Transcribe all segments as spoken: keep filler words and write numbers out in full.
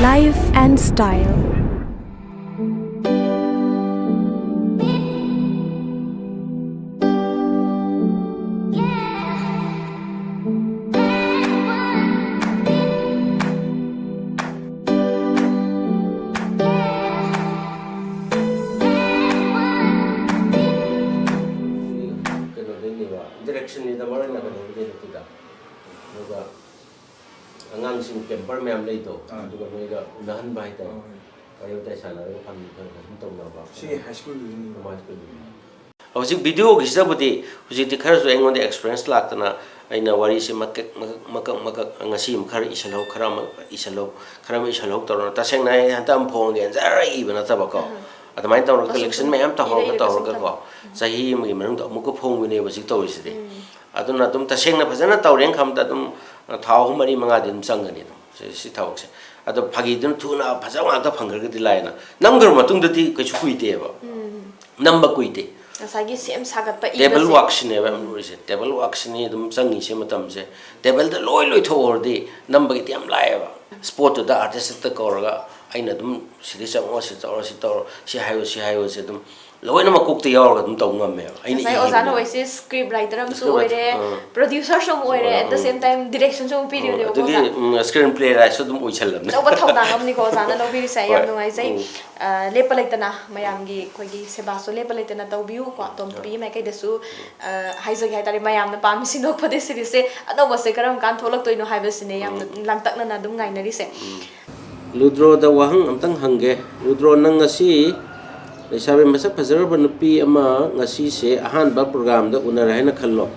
Life and style. ꯀꯩꯅꯣꯗꯩꯅꯦꯕ, ꯏꯟꯇꯔꯦꯛꯁꯟꯅꯤꯗ ꯃꯔꯨ ꯑꯣꯏꯅ ꯀꯩꯅꯣꯒꯤꯗꯩ ꯅꯠꯇꯦꯗ꯫ ꯑꯗꯨꯒ ꯑꯉꯥꯡꯁꯤꯡ ꯀꯦꯝꯄꯔ ꯃꯌꯥꯝ ꯂꯩꯗꯣ, ꯑꯥ꯫ ꯑꯗꯨꯒ ꯅꯣꯏꯒ ꯎꯅꯍꯟꯕ ꯍꯥꯏꯇꯥꯔꯦ꯫ ꯍꯣꯏ꯫ ꯋꯥꯔꯤ ꯋꯥꯇꯥꯏ ꯁꯥꯟꯅꯔꯒ ꯐꯝꯃꯤ ꯈꯔ ꯈꯔ ꯁꯨꯝ ꯇꯧꯅꯕ꯫ ꯁꯤ ꯍꯥꯏ ꯁ꯭ꯀꯨꯜꯒꯤꯅꯤ꯫ ꯃꯃꯥ ꯁ꯭ꯀꯨꯜꯒꯤ꯫ ꯍꯧꯖꯤꯛ ꯚꯤꯗꯤꯑꯣꯒꯤꯁꯤꯗꯕꯨꯗꯤ ꯍꯧꯖꯤꯛꯇꯤ ꯈꯔꯁꯨ ꯑꯩꯉꯣꯟꯗ ꯑꯦꯛꯁꯄꯤꯔꯦꯟꯁ ꯂꯥꯛꯇꯅ ꯑꯩꯅ ꯋꯥꯔꯤꯁꯦ ꯃꯀꯛ ꯃꯀꯛ ꯃꯀꯛ ꯃꯀꯛ ꯉꯁꯤ ꯑꯃ ꯈꯔ ꯏꯁꯜꯍꯧ, ꯈꯔ ꯑꯃ ꯏꯁꯜꯍꯧ, ꯈꯔ ꯑꯃ ꯏꯁꯜꯍꯧ ꯇꯧꯔꯒ, ꯇꯁꯦꯡꯅ ꯑꯩ ꯍꯟꯗꯛ ꯑꯃ ꯐꯣꯡꯒꯦꯅ ꯖꯔ ꯏꯕ ꯅꯠꯇꯕꯀꯣ꯫ ꯑꯗꯨꯃꯥꯏꯅ ꯇꯧꯔꯒ ꯑꯁꯨꯝ ꯀꯂꯦꯛꯁꯟ ꯁꯨꯝ ꯃꯌꯥꯝ ꯇꯧꯍꯧꯔꯒ ꯏꯔ ꯏꯔꯒ ꯁꯨꯝ ꯇꯧꯔꯒꯀꯣ, ꯆꯍꯤ ꯑꯃꯒꯤ ꯃꯅꯨꯡꯗ ꯑꯃꯨꯛꯀ ꯐꯣꯡꯕꯅꯦꯕ ꯍꯧꯖꯤꯛ ꯇꯧꯔꯤꯁꯤꯗꯤ꯫ ꯑꯗꯨꯅ ꯑꯗꯨꯝ ꯇꯁꯦꯡꯅ ꯐꯖꯅ ꯇꯧꯔꯦꯅ ꯈꯟꯕꯗ ꯑꯗꯨꯝ ꯊꯥ ꯑꯍꯨꯝ ꯃꯔꯤ ꯃꯉꯥꯗꯤ ꯑꯗꯨꯝ ꯆꯪꯒꯅꯤ ꯑꯗꯨꯝ ꯁꯤ, ꯁꯤ ꯊꯕꯛꯁꯦ꯫ ꯑꯗꯣ ꯐꯥꯒꯤꯗꯨꯅ ꯊꯨꯅ ꯐꯖꯕ ꯉꯥꯛꯇ ꯐꯪꯈ꯭ꯔꯒꯗꯤ ꯂꯥꯏꯅ ꯅꯝꯈ꯭ꯔꯕ ꯃꯇꯨꯡꯗꯗꯤ ꯀꯩꯁꯨ ꯀꯨꯏꯗꯦꯕ꯫ ꯅꯝꯕ ꯀꯨꯏꯗꯦ꯫ ꯉꯁꯥꯏꯒꯤ ꯁꯦꯝ ꯁꯥꯒꯠꯄ ꯇꯦꯕꯜ ꯏꯕꯁꯦ꯫ ꯋꯥꯛꯁꯤꯅꯦꯕ ꯌꯥꯝ ꯂꯨꯔꯤꯁꯦ꯫ ꯇꯦꯕꯜ ꯋꯥꯛꯁꯤꯅꯤ ꯑꯗꯨꯝ ꯆꯪꯉꯤꯁꯦ ꯃꯇꯝꯁꯦ꯫ ꯇꯦꯕꯜꯗ ꯂꯣꯏ ꯂꯣꯏꯊꯣꯛꯍꯧꯔꯗꯤ ꯅꯝꯕꯒꯤꯗꯤ ꯌꯥꯝ ꯂꯥꯛꯑꯦꯕ꯫ ꯁ꯭ꯄꯣꯠꯇꯨꯗ ꯑꯥꯔꯇꯤꯁꯇ ꯀꯧꯔꯒ ꯑꯩꯅ ꯑꯗꯨꯝ ꯁꯤꯗꯤ ꯆꯪꯉꯛꯑꯣ, ꯁꯤ ꯇꯧꯔꯣ, ꯁꯤ ꯇꯧꯔꯣ, ꯁꯤ ꯍꯥꯏꯌꯨ, ꯁꯤ ꯍꯥꯏꯌꯨꯁꯦ ꯑꯗꯨꯝ ꯂꯣꯏꯅꯃꯛ ꯀꯣꯛꯇ ꯌꯥꯎꯔꯒ ꯑꯗꯨꯝ ꯇꯧꯕ ꯉꯝꯃꯦꯕ꯫ ꯑꯩꯅ ꯉꯁꯥꯏ ꯏꯈꯤꯕꯅꯤ꯫ ꯑꯣꯖꯥꯅ ꯑꯣꯏꯁꯦ ꯁ꯭ꯀ꯭ꯔꯤꯞ ꯔꯥꯏꯇꯔ ꯑꯃꯁꯨ Script ꯑꯣꯏꯔꯦ, writer, ꯑꯥ꯫ ꯄ꯭ꯔꯣꯗ꯭ꯌꯨꯁꯔꯁꯨ ꯑꯃꯨꯛ ꯑꯣꯏꯔꯦ, ꯑꯥ, at the um. same time ꯗꯤꯔꯦꯛꯁꯟꯁꯨ ꯑꯃꯨꯛ ꯄꯤꯔꯤꯕꯅꯦꯕꯀꯣ ꯑꯗꯨꯒꯤ ꯑꯣꯖꯥ꯫ ꯎꯝ, ꯁ꯭ꯀ꯭ꯔꯤꯟ ꯄ꯭ꯂꯦ ꯔꯥꯏꯠꯁꯨ ꯑꯗꯨꯝ ꯑꯣꯏꯁꯜꯂꯝꯅꯦ꯫ ꯑꯆꯧꯕ ꯊꯧꯗꯥꯡ ꯑꯃꯅꯤꯀꯣ ꯑꯣꯖꯥꯅ ꯂꯧꯕꯤꯔꯤꯁꯦ꯫ ꯌꯥꯝ ꯍꯣꯏ꯫ ꯅꯨꯡꯉꯥꯏꯖꯩ꯫ ꯎꯝ꯫ ꯑ, ꯂꯦꯞꯄ ꯂꯩꯇꯅ ꯃꯌꯥꯝꯒꯤ ꯑꯩꯈꯣꯏꯒꯤ ꯁꯦꯕꯥꯁꯨ ꯂꯦꯞꯄ ꯂꯩꯇꯅ ꯇꯧꯕꯤꯌꯨꯀꯣ꯫ ꯇꯣꯝꯕꯤ ꯃꯥꯏꯀꯩꯗꯁꯨ, ꯑ, ꯍꯥꯏꯖꯒꯦ ꯍꯥꯏꯇꯥꯔꯦ, ꯃꯌꯥꯝꯅ ꯄꯥꯝꯃꯤꯁꯤ ꯅꯣꯛꯄꯗꯤ ꯁꯤꯔꯤꯁꯁꯦ ꯑꯅꯧꯕꯁꯦ ꯀꯔꯝ ꯀꯥꯟ ꯊꯣꯛꯂꯛꯇꯣꯏꯅꯣ ꯍꯥꯏꯕꯁꯤꯅꯦ ꯌꯥꯝꯅ ꯂꯥꯡꯇꯛꯅꯅ ꯑꯗꯨꯝ ꯉꯥꯏꯅꯔꯤꯁꯦ꯫ ꯂꯨꯗ꯭ꯔꯣꯗ ꯋꯥꯍꯪ ꯑꯝꯇꯪ ꯍꯪꯒꯦ꯫ ꯂꯨꯗ꯭ꯔꯣ, ꯅꯪ ꯉꯁꯤ ꯂꯩꯁꯥꯕꯤ ꯃꯁꯛ ꯐꯖꯔꯕ ꯅꯨꯄꯤ ꯑꯃ ꯉꯁꯤꯁꯦ ꯑꯍꯥꯟꯕ ꯄ꯭ꯔꯣꯒ꯭ꯔꯥꯝꯗ ꯎꯅꯔꯦ ꯍꯥꯏꯅ ꯈꯜꯂꯣ꯫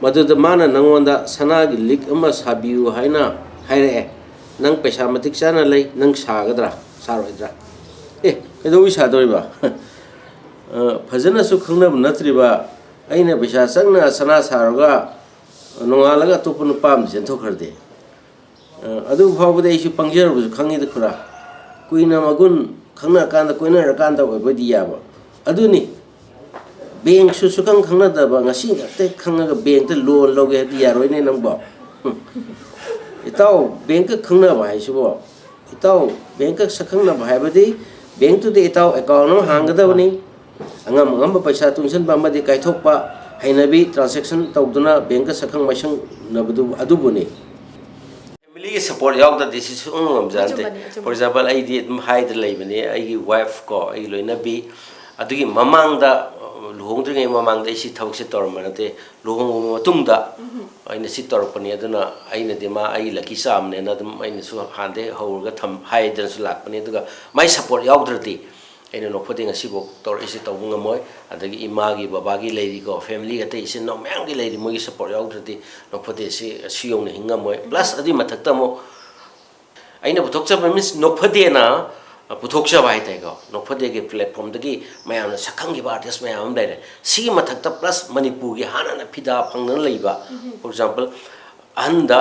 ꯃꯗꯨꯗ ꯃꯥꯅ ꯅꯪꯉꯣꯟꯗ ꯁꯅꯥꯒꯤ ꯂꯤꯛ ꯑꯃ ꯁꯥꯕꯤꯌꯨ ꯍꯥꯏꯅ ꯍꯥꯏꯔꯛꯑꯦ꯫ ꯅꯪ ꯄꯩꯁꯥ ꯃꯇꯤꯛ ꯆꯥꯅ ꯂꯩ, ꯅꯪ ꯁꯥꯒꯗ꯭ꯔꯥ? ꯁꯥꯔꯣꯏꯗ꯭ꯔꯥ? ꯑꯦ, ꯀꯩꯗꯧꯕꯩ ꯁꯥꯗꯣꯔꯤꯕ? ꯑ, ꯐꯖꯅꯁꯨ ꯈꯪꯅꯕ ꯅꯠꯇ꯭ꯔꯤꯕ ꯑꯩꯅ ꯄꯩꯁꯥ ꯆꯪꯅ ꯁꯅꯥ ꯁꯥꯔꯒ ꯅꯣꯡꯉꯥꯜꯂꯒ ꯑꯇꯣꯞꯄ ꯅꯨꯄꯥ ꯑꯃ ꯆꯦꯟꯊꯣꯛꯈ꯭ꯔꯗꯤ? ꯑ, ꯑꯗꯨ ꯐꯥꯎꯕꯗꯤ ꯑꯩꯁꯨ ꯄꯪꯖꯔꯕꯁꯨ ꯈꯪꯉꯤꯗ ꯈꯨꯔꯥ꯫ ꯀꯨꯏꯅ ꯃꯒꯨꯟ ꯈꯪꯅꯔꯀꯥꯟꯗ, ꯀꯣꯏꯅꯔꯀꯥꯟꯗ ꯑꯣꯏꯕꯗꯤ ꯌꯥꯕ꯫ ꯑꯗꯨꯅꯤ꯫ ꯕꯦꯡꯁꯨ ꯁꯨꯈꯪ ꯈꯪꯅꯗꯕ, ꯉꯁꯤ ꯈꯛꯇ ꯈꯪꯉꯒ ꯕꯦꯡꯇ ꯂꯣꯟ ꯂꯧꯒꯦ ꯍꯥꯏꯕꯗꯤ ꯌꯥꯔꯣꯏꯅꯦ ꯅꯪꯕꯣ꯫ ꯏꯇꯥꯎ, ꯕꯦꯡꯀ ꯈꯪꯅꯕ ꯍꯥꯏꯁꯤꯕꯣ, ꯏꯇꯥꯎ, ꯕꯦꯡꯀ ꯁꯛꯈꯪꯅꯕ ꯍꯥꯏꯕꯗꯤ ꯕꯦꯡꯇꯨꯗ ꯏꯇꯥꯎ ꯑꯦꯀꯥꯎꯟ ꯑꯃ ꯍꯥꯡꯒꯗꯕꯅꯤ꯫ ꯑꯉꯝ ꯑꯉꯝꯕ ꯄꯩꯁꯥ ꯇꯨꯡꯁꯤꯟꯕ ꯑꯃꯗꯤ ꯀꯥꯏꯊꯣꯛꯄ ꯍꯩꯅꯕꯤ, ꯇ꯭ꯔꯥꯟꯖꯦꯛꯁꯟ ꯇꯧꯗꯨꯅ ꯕꯦꯡꯀ ꯁꯛꯈꯪ ꯃꯥꯏꯁꯪꯅꯕꯗꯨ ꯑꯗꯨꯕꯨꯅꯤ꯫ ꯐꯦꯃꯤꯂꯤꯒꯤ ꯁꯄꯣꯔꯠ ꯌꯥꯎꯗ꯭ꯔꯗꯤ ꯁꯤ ꯁꯨꯡꯉꯝ ꯉꯝꯖꯗꯦ꯫ ꯑꯆꯨꯝꯕꯅꯤ, ꯑꯆꯨꯝꯕꯅꯤ꯫ For example, ꯑꯩꯗꯤ ꯑꯗꯨꯝ ꯍꯥꯏꯗ ꯂꯩꯕꯅꯤ, ꯑꯩꯒꯤ ꯋꯥꯏꯐ ꯀꯣ, ꯑꯩꯒꯤ ꯂꯣꯏꯅꯕꯤ, ꯑꯗꯨꯒꯤ ꯃꯃꯥꯡꯗ, ꯑ, ꯂꯨꯍꯣꯡꯗ꯭ꯔꯤꯉꯩ ꯃꯃꯥꯡꯗ ꯑꯩ ꯁꯤ ꯊꯕꯛꯁꯦ ꯇꯧꯔꯝꯕ ꯅꯠꯇꯦ꯫ ꯂꯨꯍꯣꯡꯉꯕ ꯃꯇꯨꯡꯗ ꯎꯝ꯫ ꯑꯩꯅ ꯁꯤ ꯇꯧꯔꯛꯄꯅꯤ꯫ ꯑꯗꯨꯅ ꯑꯩꯅꯗꯤ ꯃꯥ ꯑꯩꯒꯤ ꯂꯛꯀꯤ ꯆꯥꯝꯅꯦꯅ ꯑꯗꯨꯝ ꯑꯩꯅꯁꯨ ꯍꯥꯟꯅꯗꯩ ꯍꯧꯔꯒ ꯊꯝ-, ꯍꯥꯏꯗꯅꯁꯨ ꯂꯥꯛꯄꯅꯤ꯫ ꯑꯗꯨꯒ ꯃꯥꯏ ꯁꯄꯣꯔꯠ ꯌꯥꯎꯗ꯭ꯔꯗꯤ ꯑꯩꯅ ꯅꯣꯛꯐꯗꯦ ꯉꯁꯤꯐꯥꯎ ꯇꯧꯔꯛꯏꯁꯦ ꯇꯧꯕ ꯉꯝꯃꯣꯏ꯫ ꯑꯗꯒꯤ ꯏꯃꯥꯒꯤ, ꯕꯕꯥꯒꯤ ꯂꯩꯔꯤꯀꯣ, ꯐꯦꯃꯤꯂꯤ ꯑꯇꯩ ꯏꯆꯤꯟ ꯏꯅꯥꯎ ꯃꯌꯥꯝꯒꯤ ꯂꯩꯔꯤ, ꯃꯣꯏꯒꯤ ꯁꯄꯣꯔꯠ ꯌꯥꯎꯗ꯭ꯔꯗꯤ ꯅꯣꯛꯐꯗꯦꯁꯤ ꯁꯤ ꯌꯧꯅ ꯍꯤꯡ ꯉꯝꯃꯣꯏ꯫ ꯄ꯭ꯂꯁ ꯑꯗꯨꯒꯤ ꯃꯊꯛꯇ ꯑꯃꯨꯛ ꯑꯩꯅ ꯄꯨꯊꯣꯛꯆꯕ ꯃꯤꯟꯁ ꯅꯣꯛꯐꯗꯦꯅ ꯄꯨꯊꯣꯛꯆꯕ ꯍꯥꯏ ꯇꯥꯏꯀꯣ꯫ ꯅꯣꯛꯐꯗꯦꯒꯤ ꯄ꯭ꯂꯦꯠꯐꯣꯝꯗꯒꯤ ꯃꯌꯥꯝꯅ ꯁꯛꯈꯪꯈꯤꯕ ꯑꯥꯔꯇꯤꯁ ꯃꯌꯥꯝ ꯑꯃ ꯂꯩꯔꯦ꯫ ꯁꯤꯒꯤ ꯃꯊꯛꯇ ꯄ꯭ꯂꯁ ꯃꯅꯤꯄꯨꯔꯒꯤ ꯍꯥꯟꯅꯅ ꯐꯤꯗꯥ ꯐꯪꯗꯅ ꯂꯩꯕ, ꯎꯝ꯫ For example, ꯑꯍꯟꯗ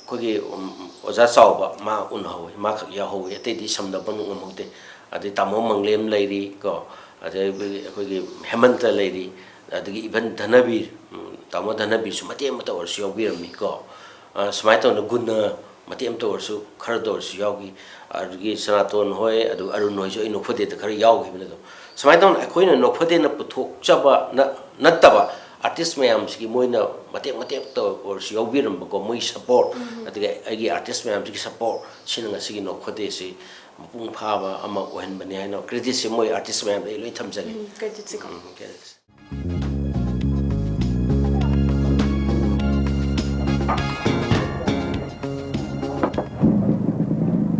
ꯑꯩꯈꯣꯏꯒꯤ, ꯎꯝ, ꯑꯣꯖꯥ ꯆꯥꯎꯕ ꯃꯥ ꯎꯅꯍꯧꯋꯤ, ꯃꯥ ꯈꯛ ꯌꯥꯎꯍꯧꯋꯤ, ꯑꯇꯩꯗꯤ ꯁꯝꯅꯕ ꯉꯝꯍꯧꯗꯦ꯫ ꯑꯗꯩ ꯇꯥꯃꯣ ꯃꯪꯂꯦꯝ ꯂꯩꯔꯤ ꯀꯣ, ꯑꯗꯩ ꯑꯩꯈꯣꯏꯒꯤ ꯍꯦꯃꯟꯇ ꯂꯩꯔꯤ, ꯑꯗꯒꯤ ꯏꯚꯟ ꯙꯅꯕꯤꯔ, ꯎꯝ, ꯇꯥꯃꯣ ꯙꯅꯕꯤꯔꯁꯨ ꯃꯇꯦꯛ ꯑꯃꯇ ꯑꯣꯏꯔꯁꯨ ꯌꯥꯎꯕꯤꯔꯝꯃꯤ ꯀꯣ꯫ ꯑ, ꯁꯨꯃꯥꯏꯅ ꯇꯧꯗꯅ ꯒꯨꯟꯅ ꯃꯇꯦꯛ ꯑꯃꯇ ꯑꯣꯏꯔꯁꯨ, ꯈꯔꯗ ꯑꯣꯏꯔꯁꯨ ꯌꯥꯎꯈꯤ꯫ ꯑꯗꯒꯤ ꯁꯅꯥꯇꯣꯟ ꯍꯣꯏ, ꯑꯗꯨꯒ ꯑꯔꯨꯟ ꯍꯣꯏꯁꯨ ꯑꯩ ꯅꯣꯛꯐꯗꯦꯗ ꯈꯔ ꯌꯥꯎꯈꯤꯕꯅꯦ꯫ ꯑꯗꯣ ꯁꯨꯃꯥꯏꯅ ꯇꯧꯗꯅ ꯑꯩꯈꯣꯏꯅ ꯅꯣꯛꯐꯗꯦꯅ ꯄꯨꯊꯣꯛꯆꯕ ꯅ-, ꯅꯠꯇꯕ ꯑꯥꯔꯇꯤꯁ ꯃꯌꯥꯝꯁꯤꯒꯤ ꯃꯣꯏꯅ ꯃꯇꯦꯛ ꯃꯇꯦꯛꯇ ꯑꯣꯏꯔꯁꯨ ꯌꯥꯎꯕꯤꯔꯝꯕꯀꯣ, ꯃꯣꯏꯒꯤ ꯁꯄꯣꯔꯠ, ꯎꯝ꯫ ꯑꯗꯒꯤ ꯑꯩꯒꯤ ꯑꯥꯔꯇꯤꯁ ꯃꯌꯥꯝꯁꯤꯒꯤ ꯁꯄꯣꯔꯠ, ꯁꯤꯅ ꯉꯁꯤꯒꯤ ꯅꯣꯛꯐꯗꯦꯁꯤ ꯃꯄꯨꯡ ꯐꯥꯕ ꯑꯃ ꯑꯣꯏꯍꯟꯕꯅꯤ ꯍꯥꯏꯅ ꯀ꯭ꯔꯦꯗꯤꯠꯁꯤ ꯃꯣꯏ ꯑꯥꯔꯇꯤꯁ ꯃꯌꯥꯝꯗ ꯑꯩ ꯂꯣꯏ ꯊꯝꯖꯒꯦ꯫ ꯎꯝ, ꯀ꯭ꯔꯦꯗꯤꯠꯁꯤꯀꯣ꯫ ꯎꯝ, ꯀ꯭ꯔꯦꯗꯤꯠꯁꯤ꯫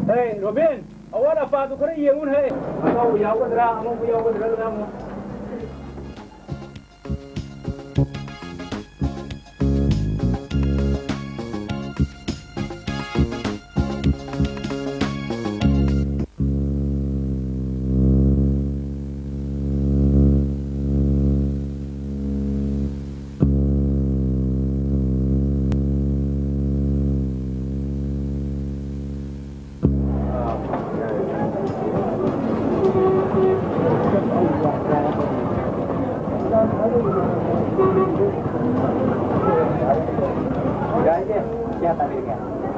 ꯍꯦ, ꯔꯣꯕꯤꯟ, ꯑꯋꯥꯠ ꯑꯄꯥꯗꯨ ꯈꯔ ꯌꯦꯡꯉꯨꯅꯦ꯫ ꯑꯉꯧꯕ ꯌꯥꯎꯒꯗ꯭ꯔꯥ, ꯑꯉꯧꯕ ꯌꯥꯎꯒꯗ꯭ꯔꯥ, ꯑꯗꯨ ꯌꯦꯡꯉꯨ꯫ ꯀꯌꯥ ꯇꯥꯔꯦ?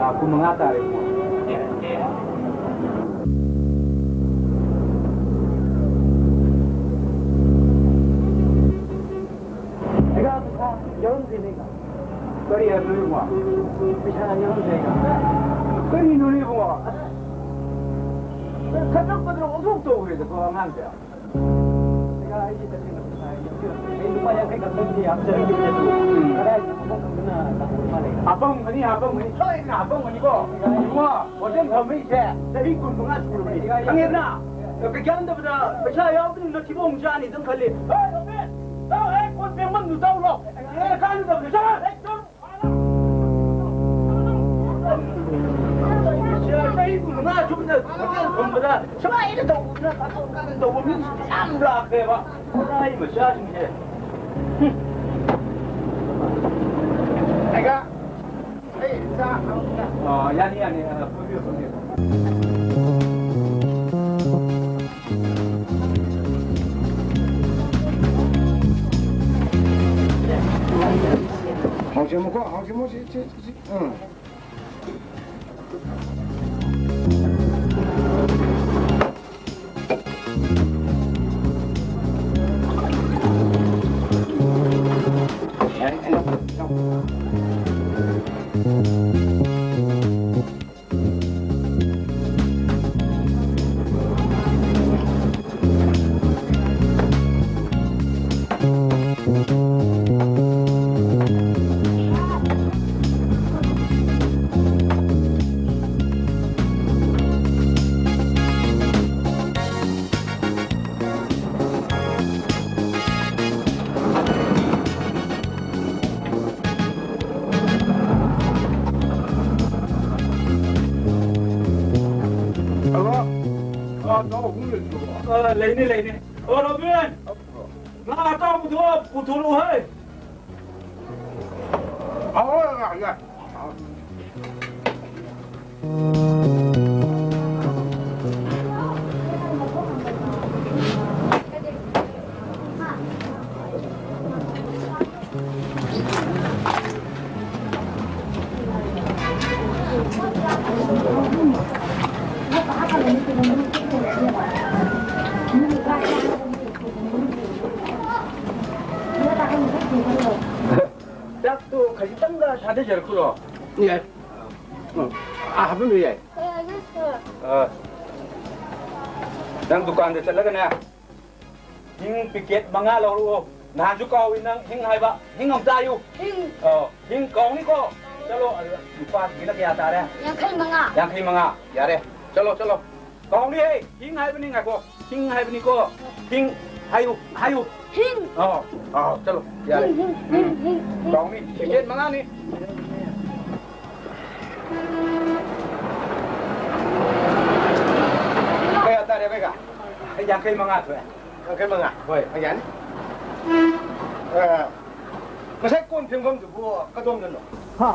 ꯑꯥ, ꯀꯨꯟꯃꯉꯥ ꯇꯥꯔꯦ꯫ ꯑꯩꯒ ꯄꯩꯁꯥ ꯌꯥꯎꯔꯝꯗꯦꯅꯦ꯫ ꯀꯔꯤ ꯍꯥꯏꯕꯅꯣ ꯏꯕꯨꯡꯉꯣ? ꯄꯩꯁꯥ ꯌꯥꯎꯔꯝꯗꯦ ꯑꯩꯒ꯫ ꯀꯔꯤꯅꯣꯅꯦ ꯏꯕꯨꯡꯉꯣ? ꯑꯁ, ꯈꯗ꯭ꯔꯛ ꯀꯗ꯭ꯔꯛ ꯑꯣꯟꯊꯣꯛ ꯇꯧꯈ꯭ꯔꯦꯗꯀꯣ ꯑꯉꯥꯡꯁꯦ꯫ ꯑꯩꯒ ꯑꯩꯒꯤ ꯇꯁꯦꯡꯅ ꯄꯩꯁꯥ ꯍꯥꯏꯁꯦ ꯑꯩ ꯂꯨꯄꯥ ꯌꯥꯡꯈꯩ ꯈꯛꯇꯪꯗꯤ ꯌꯥꯝꯖꯔꯝꯗꯦ꯫ ꯎꯝ꯫ ꯀꯗꯥꯏꯗ ꯃꯐꯝ ꯈꯪꯗꯅ ꯂꯥꯛꯄ ꯃꯥꯜꯂꯦ꯫ ꯍꯥꯄꯝꯒꯅꯤ, ꯍꯥꯄꯝꯒꯅꯤ, ꯁꯣꯏꯗꯅ ꯍꯥꯄꯝꯒꯅꯤꯀꯣ꯫ ꯏꯕꯨꯡꯉꯣ, ꯍꯣꯇꯦꯜ ꯐꯝꯃꯛꯏꯁꯦ ꯆꯍꯤ ꯀꯨꯟꯃꯉꯥ ꯁꯨꯔꯕꯅꯤ꯫ ꯈꯪꯉꯦꯗꯅ? ꯀꯩꯀꯥꯟꯗꯕꯗ ꯄꯩꯁꯥ ꯌꯥꯎꯗꯅ ꯅꯊꯤꯕꯣꯡ ꯆꯥꯅꯤ ꯑꯗꯨꯝ ꯈꯜꯂꯤ꯫ ꯍꯣꯏ, ꯔꯣꯕꯤꯟ! ꯇꯧ, ꯑꯩ ꯀꯣꯟ ꯐꯦꯡꯐꯝꯗꯨ ꯇꯧꯔꯣ꯫ ꯀꯥꯟꯅꯗꯕꯗ ꯆꯠꯂꯣ꯫ ꯆꯍꯤ ꯀꯨꯟꯃꯉꯥ ꯁꯨꯝꯅ ꯍꯣꯇꯦꯜ ꯐꯝꯕꯗ ꯁꯨꯃꯥꯏꯅ ꯇꯧꯕꯗꯨꯅ ꯇꯥꯊꯣꯛ ꯇꯥꯁꯤꯟ ꯇꯧꯕ ꯃꯤꯁꯤꯡꯁꯦ ꯌꯥꯝ ꯂꯥꯛꯈ꯭ꯔꯦꯕ꯫ ꯃꯆꯥꯒꯤ ꯃꯆꯥꯁꯤꯡꯁꯦ꯫ ꯍꯨꯝ꯫ ꯑꯩꯒ ꯑ, ꯌꯥꯅꯤ, ꯌꯥꯅꯤ꯫ ꯑ, ꯐꯝꯕꯤꯌꯨ, ꯐꯝꯕꯤꯌꯨ꯫ ꯍꯥꯎꯁꯦ, ꯑꯃꯨꯛꯀꯣ, ꯍꯥꯎꯁꯦ, ꯑꯃꯨꯛ, ꯁꯤ, ꯁꯤ, ꯁꯤ, ꯁꯤ꯫ ꯎꯝ꯫ ꯍꯜꯂꯣ? ꯉꯥ ꯑꯇꯥꯎꯕ ꯑꯍꯨꯝ ꯂꯩꯇ꯭ꯔꯕꯣ? ꯑ, ꯂꯩꯅꯤ, ꯂꯩꯅꯤ꯫ ꯑꯣ, ꯔꯣꯕꯤꯟ! ꯉꯥ ꯑꯇꯥꯎꯕꯗꯣ ꯄꯨꯊꯣꯔꯛꯎ ꯍꯦ! ꯑꯍꯣꯏ, ꯉꯥꯏ, ꯉꯥꯏ꯫ ꯆꯥꯛꯇꯣ ꯈꯖꯤꯛꯇꯪꯒ ꯊꯥꯗꯖꯔꯛꯈ꯭ꯔꯣ꯫ ꯌꯥꯏ꯫ ꯎꯝ꯫ ꯑꯥ, ꯍꯥꯞꯐꯟꯕ ꯌꯥꯏ꯫ ꯑꯥ꯫ ꯅꯪ ꯗꯨꯀꯥꯟꯗ ꯆꯠꯂꯒꯅꯦ, ꯍꯤꯡ ꯄꯤꯀꯦꯠ ꯃꯉꯥ ꯂꯧꯔꯛꯑꯣ꯫ ꯅꯍꯥꯟꯁꯨ ꯀꯥꯎꯏ ꯅꯪ ꯍꯤꯡ ꯍꯥꯏꯕ꯫ ꯍꯤꯡ ꯑꯝꯇ ꯍꯥꯏꯌꯨ꯫ ꯍꯤꯡ꯫ ꯑꯣ, ꯍꯤꯡ ꯀꯥꯎꯅꯤꯀꯣ꯫ ꯆꯠꯂꯣ, ꯑꯗꯨꯗ ꯂꯨꯄꯥꯁꯤꯒꯤꯅ ꯀꯌꯥ ꯇꯥꯔꯦ? ꯌꯥꯡꯈꯩ ꯃꯉꯥ꯫ ꯌꯥꯡꯈꯩ ꯃꯉꯥ꯫ ꯌꯥꯔꯦ꯫ ꯆꯠꯂꯣ, ꯆꯠꯂꯣ꯫ ꯀꯥꯎꯅꯤꯍꯦ! ꯍꯤꯡ ꯍꯥꯏꯕꯅꯤ, ꯉꯥꯏꯈꯣ꯫ ꯍꯤꯡ ꯍꯥꯏꯕꯅꯤꯀꯣ꯫ ꯍꯤꯡ ꯍꯥꯏꯌꯨ, ꯍꯥꯏꯌꯨ꯫ ꯍꯤꯡ꯫ ꯑꯥꯎ, ꯑꯥꯎ, ꯆꯠꯂꯣ꯫ ꯌꯥꯔꯦ꯫ ꯍꯤꯡ, ꯍꯤꯡ, ꯎꯝ꯫ ꯍꯤꯡ, ꯍꯤꯡ, ꯍꯤꯡ꯫ ꯀꯥꯎꯅꯤ꯫ ꯁꯦꯀꯦꯟ ꯃꯉꯥꯅꯤ꯫ ꯀꯌꯥ ꯇꯥꯔꯦ, ꯕꯦꯒ? ꯌꯥꯡꯈꯩ ꯃꯉꯥ ꯊꯣꯛꯑꯦ꯫ ꯌꯥꯡꯈꯩ ꯃꯉꯥ? ꯍꯣꯏ꯫ ꯌꯥꯅꯤ꯫ ꯑ, ꯉꯁꯥꯏ ꯀꯣꯟ ꯐꯦꯡꯐꯝꯗꯨꯕꯨ ꯀꯗꯣꯝꯗꯅꯣ? ꯍꯥ?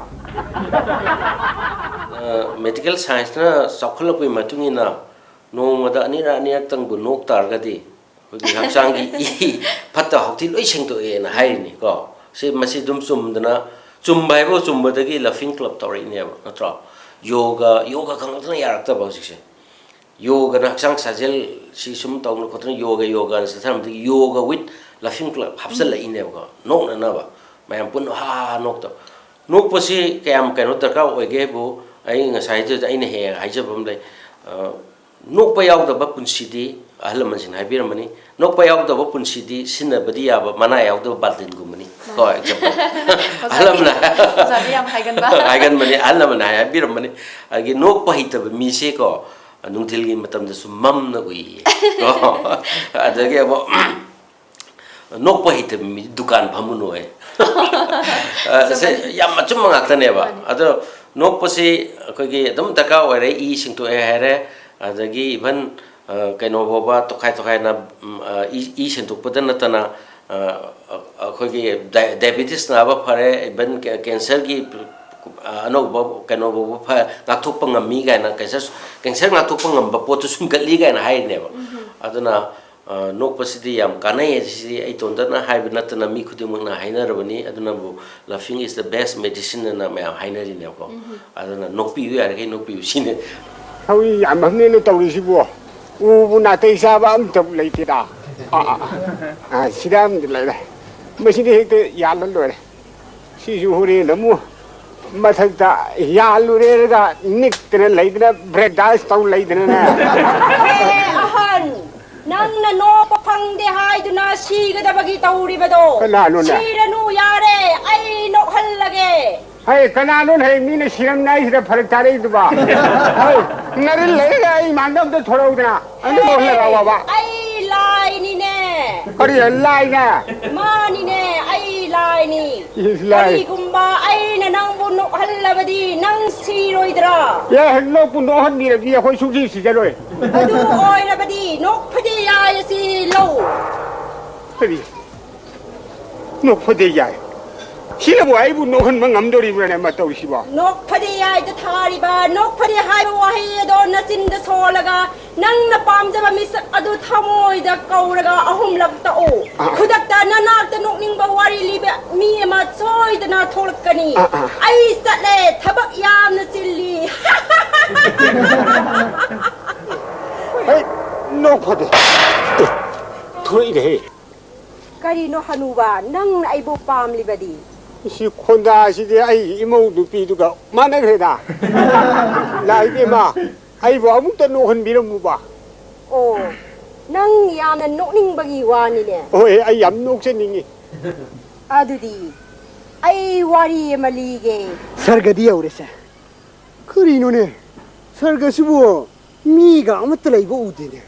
ꯑ, ꯃꯦꯗꯤꯀꯦꯜ ꯁꯥꯏꯟꯁꯅ ꯆꯥꯎꯈꯠꯂꯛꯄꯒꯤ ꯃꯇꯨꯡ ꯏꯟꯅ ꯅꯣꯡꯃꯗ ꯑꯅꯤꯔꯛ ꯑꯅꯤꯔꯛꯇꯪꯕꯨ ꯅꯣꯛ ꯇꯥꯔꯒꯗꯤ ꯑꯩꯈꯣꯏꯒꯤ ꯍꯛꯆꯥꯡꯒꯤ ꯏ ꯐꯠꯇ ꯍꯥꯎꯊꯤ ꯂꯣꯏ ꯁꯦꯡꯗꯣꯛꯑꯦꯅ ꯍꯥꯏꯔꯤꯅꯤꯀꯣ꯫ ꯁꯤ, ꯃꯁꯤ ꯑꯗꯨꯝ ꯆꯨꯝꯗꯅ, ꯆꯨꯝꯕ ꯍꯥꯏꯕꯨ ꯆꯨꯝꯕꯗꯒꯤ ꯂꯐꯤꯡ ꯀ꯭ꯂꯕ ꯇꯧꯔꯛꯏꯅꯦꯕ, ꯅꯠꯇ꯭ꯔꯣ? ꯌꯣꯒ, ꯌꯣꯒ ꯈꯪꯉꯛꯇꯅ ꯌꯥꯔꯛꯇꯕ ꯍꯧꯖꯤꯛꯁꯦ꯫ ꯌꯣꯒꯅ ꯍꯛꯆꯥꯡ ꯁꯥꯖꯦꯜ ꯁꯤ ꯁꯨꯝ ꯇꯧꯗꯅ ꯈꯣꯠꯇꯅ ꯌꯣꯒ, ꯌꯣꯒꯅ ꯆꯠꯊꯔꯝꯕꯗꯒꯤ ꯌꯣꯒ with ꯂꯐꯤꯡ ꯀ꯭ꯂꯕ ꯍꯥꯞꯆꯤꯜꯂꯛꯏꯅꯦꯕꯀꯣ, ꯅꯣꯛꯅꯅꯕ꯫ ꯃꯌꯥꯝ ꯄꯨꯟꯅ ꯍꯥ ꯍꯥ ꯍꯥ ꯅꯣꯛꯇꯕ꯫ ꯅꯣꯛꯄꯁꯤ ꯀꯌꯥꯝ ꯀꯩꯅꯣ ꯗꯔꯀꯥꯔ ꯑꯣꯏꯒꯦꯕꯨ, ꯑꯩ ꯉꯁꯥꯏꯗꯨꯗ ꯑꯩꯅ ꯍꯦꯛ ꯍꯦꯛ ꯍꯥꯏꯖꯕ ꯑꯃ ꯂꯩ꯫ ꯑ, ꯅꯣꯛꯄ ꯌꯥꯎꯗꯕ ꯄꯨꯟꯁꯤꯗꯤ, ꯑꯍꯜ ꯂꯃꯟꯁꯤꯡꯅ ꯍꯥꯏꯕꯤꯔꯝꯕꯅꯤ, ꯅꯣꯛꯄ ꯌꯥꯎꯗꯕ ꯄꯨꯟꯁꯤꯗꯤ ꯁꯤꯖꯤꯟꯅꯕꯗꯤ ꯌꯥꯕ ꯃꯅꯥ ꯌꯥꯎꯗꯕ ꯕꯥꯜꯇꯤꯟꯒꯨꯝꯕꯅꯤ꯫ ꯀꯣ, example꯫ ꯑꯍꯜ ꯂꯃꯟꯅ ꯑꯣꯖꯥꯗꯤ ꯌꯥꯝ ꯍꯥꯏꯒꯟꯕ꯫ ꯍꯥꯏꯒꯟꯕꯅꯤ, ꯑꯍꯜ ꯂꯃꯟꯅ ꯍꯥꯏꯕꯤꯔꯝꯕꯅꯤ꯫ ꯑꯗꯒꯤ ꯅꯣꯛꯄ ꯍꯩꯇꯕ ꯃꯤꯁꯦꯀꯣ, ꯅꯨꯡꯊꯤꯜꯒꯤ ꯃꯇꯝꯗꯁꯨ ꯃꯝꯅ ꯎꯏꯌꯦ꯫ ꯀꯣ? ꯑꯗꯒꯤ ꯑꯃꯨꯛ ꯅꯣꯛꯄ ꯍꯩꯇꯕ ꯃꯤꯗꯤ ꯗꯨꯀꯥꯟ ꯐꯝꯃꯨꯅꯨ ꯍꯥꯏ꯫ ꯑ, ꯁꯦ, ꯆꯨꯝꯃꯦ꯫ ꯌꯥꯝ ꯑꯆꯨꯝꯕ ꯉꯥꯛꯇꯅꯦꯕ꯫ ꯃꯥꯅꯤ꯫ ꯑꯗꯣ ꯅꯣꯛꯄꯁꯤ ꯑꯩꯈꯣꯏꯒꯤ ꯑꯗꯨꯝ ꯗꯔꯀꯥꯔ ꯑꯣꯏꯔꯦ, ꯏ ꯁꯦꯡꯇꯣꯛꯑꯦ ꯍꯥꯏꯔꯦ, ꯑꯗꯒꯤ even, ꯑ, ꯀꯩꯅꯣ ꯐꯥꯎꯕ ꯇꯣꯈꯥꯏ ꯇꯣꯈꯥꯏꯅ, ꯎꯝ, ꯑ, ꯏ, ꯏ ꯁꯦꯡꯗꯣꯛꯄꯗ ꯅꯠꯇꯅ, ꯑ, ꯑ, ꯑꯩꯈꯣꯏꯒꯤ ꯗꯥꯏ-, diabetes ꯅꯥꯕ ꯐꯔꯦ, even ꯀꯦ-, cancer ꯒꯤ, ꯑ, ꯑꯅꯧꯕ ꯀꯩꯅꯣ ꯐꯥꯎꯕ ꯐ-, ꯉꯥꯛꯊꯣꯛꯄ ꯉꯝꯃꯤ ꯀꯥꯏꯅ, cancer, cancer ꯉꯥꯛꯊꯣꯛꯄ ꯉꯝꯕ ꯄꯣꯠꯇꯨ ꯁꯨꯝꯒꯠꯂꯤ ꯀꯥꯏꯅ ꯍꯥꯏꯔꯤꯅꯦꯕ꯫ ꯎꯝ꯫ ꯑꯗꯨꯅ ꯑ, ꯅꯣꯛꯄꯁꯤꯗꯤ ꯌꯥꯝ ꯀꯥꯟꯅꯩ꯫ ꯁꯤꯗꯤ ꯑꯩ ꯏꯇꯣꯝꯇꯅ ꯍꯥꯏꯕ ꯅꯠꯇꯅ ꯃꯤ ꯈꯨꯗꯤꯡꯃꯛꯅ ꯍꯥꯏꯅꯔꯕꯅꯤ꯫ ꯑꯗꯨꯅꯕꯨ "Laughing is the best medicine" ꯑꯅ ꯃꯌꯥꯝ ꯍꯥꯏꯅꯔꯤꯅꯦꯕꯀꯣ꯫ ꯎꯝ꯫ ꯑꯗꯨꯅ ꯅꯣꯛꯄꯤꯌꯨ, ꯌꯥꯔꯤꯈꯩ ꯅꯣꯛꯄꯤꯌꯨ ꯁꯤꯅꯤ꯫ ꯊꯧꯔꯤ ꯌꯥꯝꯃꯝꯅꯦꯅ ꯇꯧꯔꯤꯁꯤꯕꯣ꯫ ꯎꯕꯨ ꯅꯥꯇꯩ ꯆꯥꯕ ꯑꯝꯇꯕꯨ ꯂꯩꯇꯦꯗ꯫ ꯑꯥ, ꯑꯥ, ꯑꯥ, ꯁꯤꯗ ꯑꯃꯗꯤ ꯂꯩꯔꯦ꯫ ꯃꯁꯤꯗꯤ ꯍꯦꯛꯇ ꯌꯥꯜꯂ ꯂꯣꯏꯔꯦ꯫ ꯁꯤꯁꯨ ꯍꯣꯔꯦꯟ ꯑꯃꯨꯛ ꯃꯊꯛꯇ ꯌꯥꯜꯂꯨꯔꯦꯔꯒ ꯅꯤꯛꯇꯅ ꯂꯩꯗꯅ, ꯕ꯭ꯔꯦꯛꯗꯥꯟꯁ ꯇꯧ ꯂꯩꯗꯅꯅꯦ꯫ ꯑꯦ, ꯑꯍꯟ, ꯅꯪꯅ ꯅꯣꯛꯄ ꯐꯪꯗꯦ ꯍꯥꯏꯗꯨꯅ ꯁꯤꯒꯗꯕꯒꯤ ꯇꯧꯔꯤꯕꯗꯣ? ꯀꯅꯥꯅꯣꯅꯦ? ꯁꯤꯔꯅꯨ, ꯌꯥꯔꯦ, ꯑꯩ ꯅꯣꯛꯍꯜꯂꯒꯦ꯫ ꯍꯩ, ꯀꯅꯥꯅꯣꯅꯦ ꯍꯩ, ꯃꯤꯅ ꯁꯤꯔꯝꯗꯥꯏꯁꯤꯗ ꯐꯔꯛ ꯇꯥꯔꯛꯏꯗꯨꯕ? ꯍꯩ, ꯅꯔꯤꯜ ꯂꯩꯔꯒ ꯑꯩ ꯏꯃꯥꯡꯗ ꯑꯝꯇ ꯊꯣꯔꯛꯎꯗꯅ꯫ ꯑꯗꯨ ꯂꯣꯏꯁꯤꯜꯂꯒ ꯋꯥꯕ꯫ ꯑꯩ ꯂꯥꯏꯅꯤꯅꯦ꯫ ꯀꯔꯤ ꯂꯥꯏꯅꯦ? ꯃꯥꯅꯤꯅꯦ, ꯑꯩ ꯂꯥꯏꯅꯤ꯫ ꯏꯁ, ꯂꯥꯏ꯫ ꯀꯔꯤꯒꯨꯝꯕ ꯑꯩꯅ ꯅꯪꯕꯨ ꯅꯣꯛꯍꯜꯂꯕꯗꯤ ꯅꯪ ꯁꯤꯔꯣꯏꯗ꯭ꯔꯥ? ꯑꯦ, ꯅꯣꯛꯄꯨ ꯅꯣꯛꯍꯟꯕꯤꯔꯗꯤ ꯑꯩꯈꯣꯏ ꯁꯨꯡꯁꯤ ꯁꯤꯖꯔꯣꯏ꯫ ꯑꯗꯨ ꯑꯣꯏꯔꯕꯗꯤ ꯅꯣꯛꯐꯗꯦ ꯌꯥꯏ ꯑꯁꯤ ꯂꯧ꯫ ꯀꯔꯤ? ꯅꯣꯛꯐꯗꯦ ꯌꯥꯏ꯫ ꯁꯤꯅꯕꯨ ꯑꯩꯕꯨ ꯅꯣꯛꯍꯟꯕ ꯉꯝꯗꯣꯔꯤꯕ꯭ꯔꯥꯅꯦ, ꯃꯇꯧꯁꯤꯕꯣ? ꯅꯣꯛꯐꯗꯦ ꯌꯥꯏꯗ ꯊꯥꯔꯤꯕ ꯅꯣꯛꯐꯗꯦ ꯍꯥꯏꯕ ꯋꯥꯍꯩ ꯑꯗꯣ ꯅꯆꯤꯟꯗ ꯁꯣꯜꯂꯒ ꯅꯪꯅ ꯄꯥꯝꯖꯕ ꯃꯤꯁꯛ ꯑꯗꯨ ꯊꯃꯣꯏꯗ ꯀꯧꯔꯒ ꯑꯍꯨꯝꯂꯛ ꯇꯛꯎ꯫ ꯑꯥ꯫ ꯈꯨꯗꯛꯇ ꯅꯅꯥꯛꯇ ꯅꯣꯛꯅꯤꯡꯕ ꯋꯥꯔꯤ ꯂꯤꯕ ꯃꯤ ꯑꯃ ꯁꯣꯏꯗꯅ ꯊꯣꯛꯂꯛꯀꯅꯤ꯫ ꯑꯥ, ꯑꯥ꯫ ꯑꯩ ꯆꯠꯂꯦ, ꯊꯕꯛ ꯌꯥꯝꯅ ꯆꯤꯜꯂꯤ꯫ ꯍꯩ, ꯅꯣꯛꯐꯗꯦ꯫ ꯑꯦ, ꯊꯣꯛꯂꯛꯏꯅꯦꯍꯦ꯫ ꯀꯔꯤꯅꯣ ꯍꯅꯨꯕ, ꯅꯪꯅ ꯑꯩꯕꯨ ꯄꯥꯝꯂꯤꯕꯗꯤ? ꯁꯤ ꯈꯣꯟꯗꯥꯁꯤꯗꯤ ꯑꯩ ꯏꯃꯧ ꯅꯨꯄꯤꯗꯨꯒ ꯃꯥꯟꯅꯈ꯭ꯔꯦꯗ꯫ ꯂꯥꯛꯏꯕꯦꯝꯃ, ꯑꯩꯕꯨ ꯑꯃꯨꯛꯇ ꯅꯣꯛꯍꯟꯕꯤꯔꯝꯃꯨꯕ꯫ ꯑꯣ, ꯅꯪ ꯌꯥꯝꯅ ꯅꯣꯛꯅꯤꯡꯕꯒꯤ ꯋꯥꯅꯤꯅꯦ꯫ ꯍꯣꯏ, ꯑꯩ ꯌꯥꯝ ꯅꯣꯛꯆꯅꯤꯡꯉꯤ꯫ ꯑꯗꯨꯗꯤ ꯑꯩ ꯋꯥꯔꯤ ꯑꯃ ꯂꯤꯒꯦ꯫ ꯁꯔꯒꯗꯤ ꯌꯧꯔꯦꯁꯦ꯫ ꯀꯔꯤꯅꯣꯅꯦ? ꯁꯔꯒꯁꯤꯕꯨ ꯃꯤꯒ ꯑꯃꯠꯇ ꯂꯩꯕ ꯎꯗꯦꯅꯦ꯫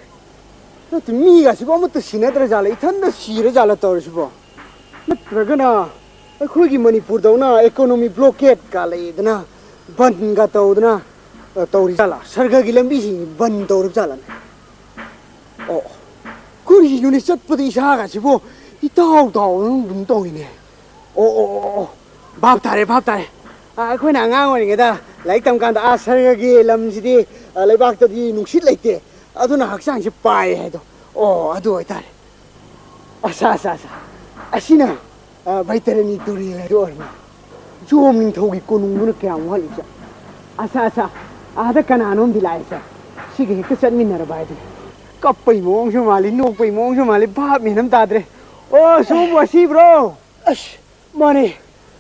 ꯅꯠꯇꯦ, ꯃꯤꯒꯁꯤꯕꯨ ꯑꯃꯠꯇ ꯁꯤꯅꯗ꯭ꯔ ꯖꯥꯠꯂ? ꯏꯊꯟꯗ ꯁꯤꯔ ꯖꯥꯠꯂ ꯇꯧꯔꯤꯁꯤꯕꯣ? ꯅꯠꯇ꯭ꯔꯒꯅ ꯑꯩꯈꯣꯏꯒꯤ ꯃꯅꯤꯄꯨꯔꯗꯧꯅ economy blockade ꯀ ꯂꯩꯗꯅ, ꯕꯟꯒ ꯇꯧꯗꯅ, ꯑ, ꯇꯧꯔꯤ ꯖꯥꯠꯂ? ꯁꯔꯒꯒꯤ ꯂꯝꯕꯤꯁꯤꯡ ꯕꯟ ꯇꯧꯔꯕ ꯖꯥꯠꯂꯅꯦ? ꯑꯣ, ꯀꯔꯤꯅꯣꯅꯦ, ꯆꯠꯄꯗ ꯏꯁꯥꯒꯁꯤꯕꯨ ꯏꯇꯥꯎ ꯇꯥꯎꯗꯅ ꯑꯗꯨꯝ ꯇꯧꯏꯅꯦ꯫ ꯑꯣ, ꯑꯣ, ꯑꯣ, ꯑꯣ, ꯚꯥꯞ ꯇꯥꯔꯦ, ꯚꯥꯞ ꯇꯥꯔꯦ꯫ ꯑ, ꯑꯩꯈꯣꯏꯅ ꯑꯉꯥꯡ ꯑꯣꯏꯔꯤꯉꯩꯗ ꯂꯥꯏꯔꯤꯛ ꯇꯝꯀꯥꯟꯗ, "ꯑꯥ, ꯁꯔꯒꯒꯤ ꯂꯝꯁꯤꯗꯤ, ꯑ, ꯂꯩꯕꯥꯛꯇꯗꯤ ꯅꯨꯡꯁꯤꯠ ꯂꯩꯇꯦ, ꯑꯗꯨꯅ ꯍꯛꯆꯥꯡꯁꯦ ꯄꯥꯏ" ꯍꯥꯏꯗꯣ꯫ ꯑꯣ, ꯑꯗꯨ ꯑꯣꯏꯇꯥꯔꯦ꯫ ꯑꯁꯥ, ꯑꯁꯥ, ꯑꯁꯥ꯫ ꯑꯁꯤꯅ, ꯑ, ꯕꯩꯇꯔꯅꯤ ꯇꯨꯔꯦꯜ ꯍꯥꯏꯗꯣ ꯑꯣꯏꯔ ꯃꯥꯜꯂꯦ꯫ ꯖꯣꯝ ꯅꯤꯡꯊꯧꯒꯤ ꯀꯣꯅꯨꯡꯗꯨꯅ ꯀꯌꯥꯝ ꯋꯥꯠꯂꯤꯕꯖꯥꯠ? ꯑꯁꯥ, ꯑꯁꯥ꯫ ꯑꯥꯗ ꯀꯅꯥꯅꯣꯝꯗꯤ ꯂꯥꯛꯑꯦꯁꯦ꯫ ꯁꯤꯒ ꯍꯦꯛꯇ ꯆꯠꯃꯤꯟꯅꯔꯕ ꯍꯥꯏꯗꯨꯅꯤ꯫ ꯀꯞꯄꯩ ꯃꯑꯣꯡꯁꯨ ꯃꯥꯜꯂꯤ, ꯅꯣꯛꯄꯩ ꯃꯑꯣꯡꯁꯨ ꯃꯥꯜꯂꯤ, ꯚꯥꯞ ꯃꯦꯟ ꯑꯃ ꯇꯥꯗ꯭ꯔꯦ꯫ ꯑꯣ, ꯁꯣꯝꯕꯨ ꯑꯁꯤꯕ꯭ꯔꯣ? ꯑꯁ, ꯃꯥꯅꯦ꯫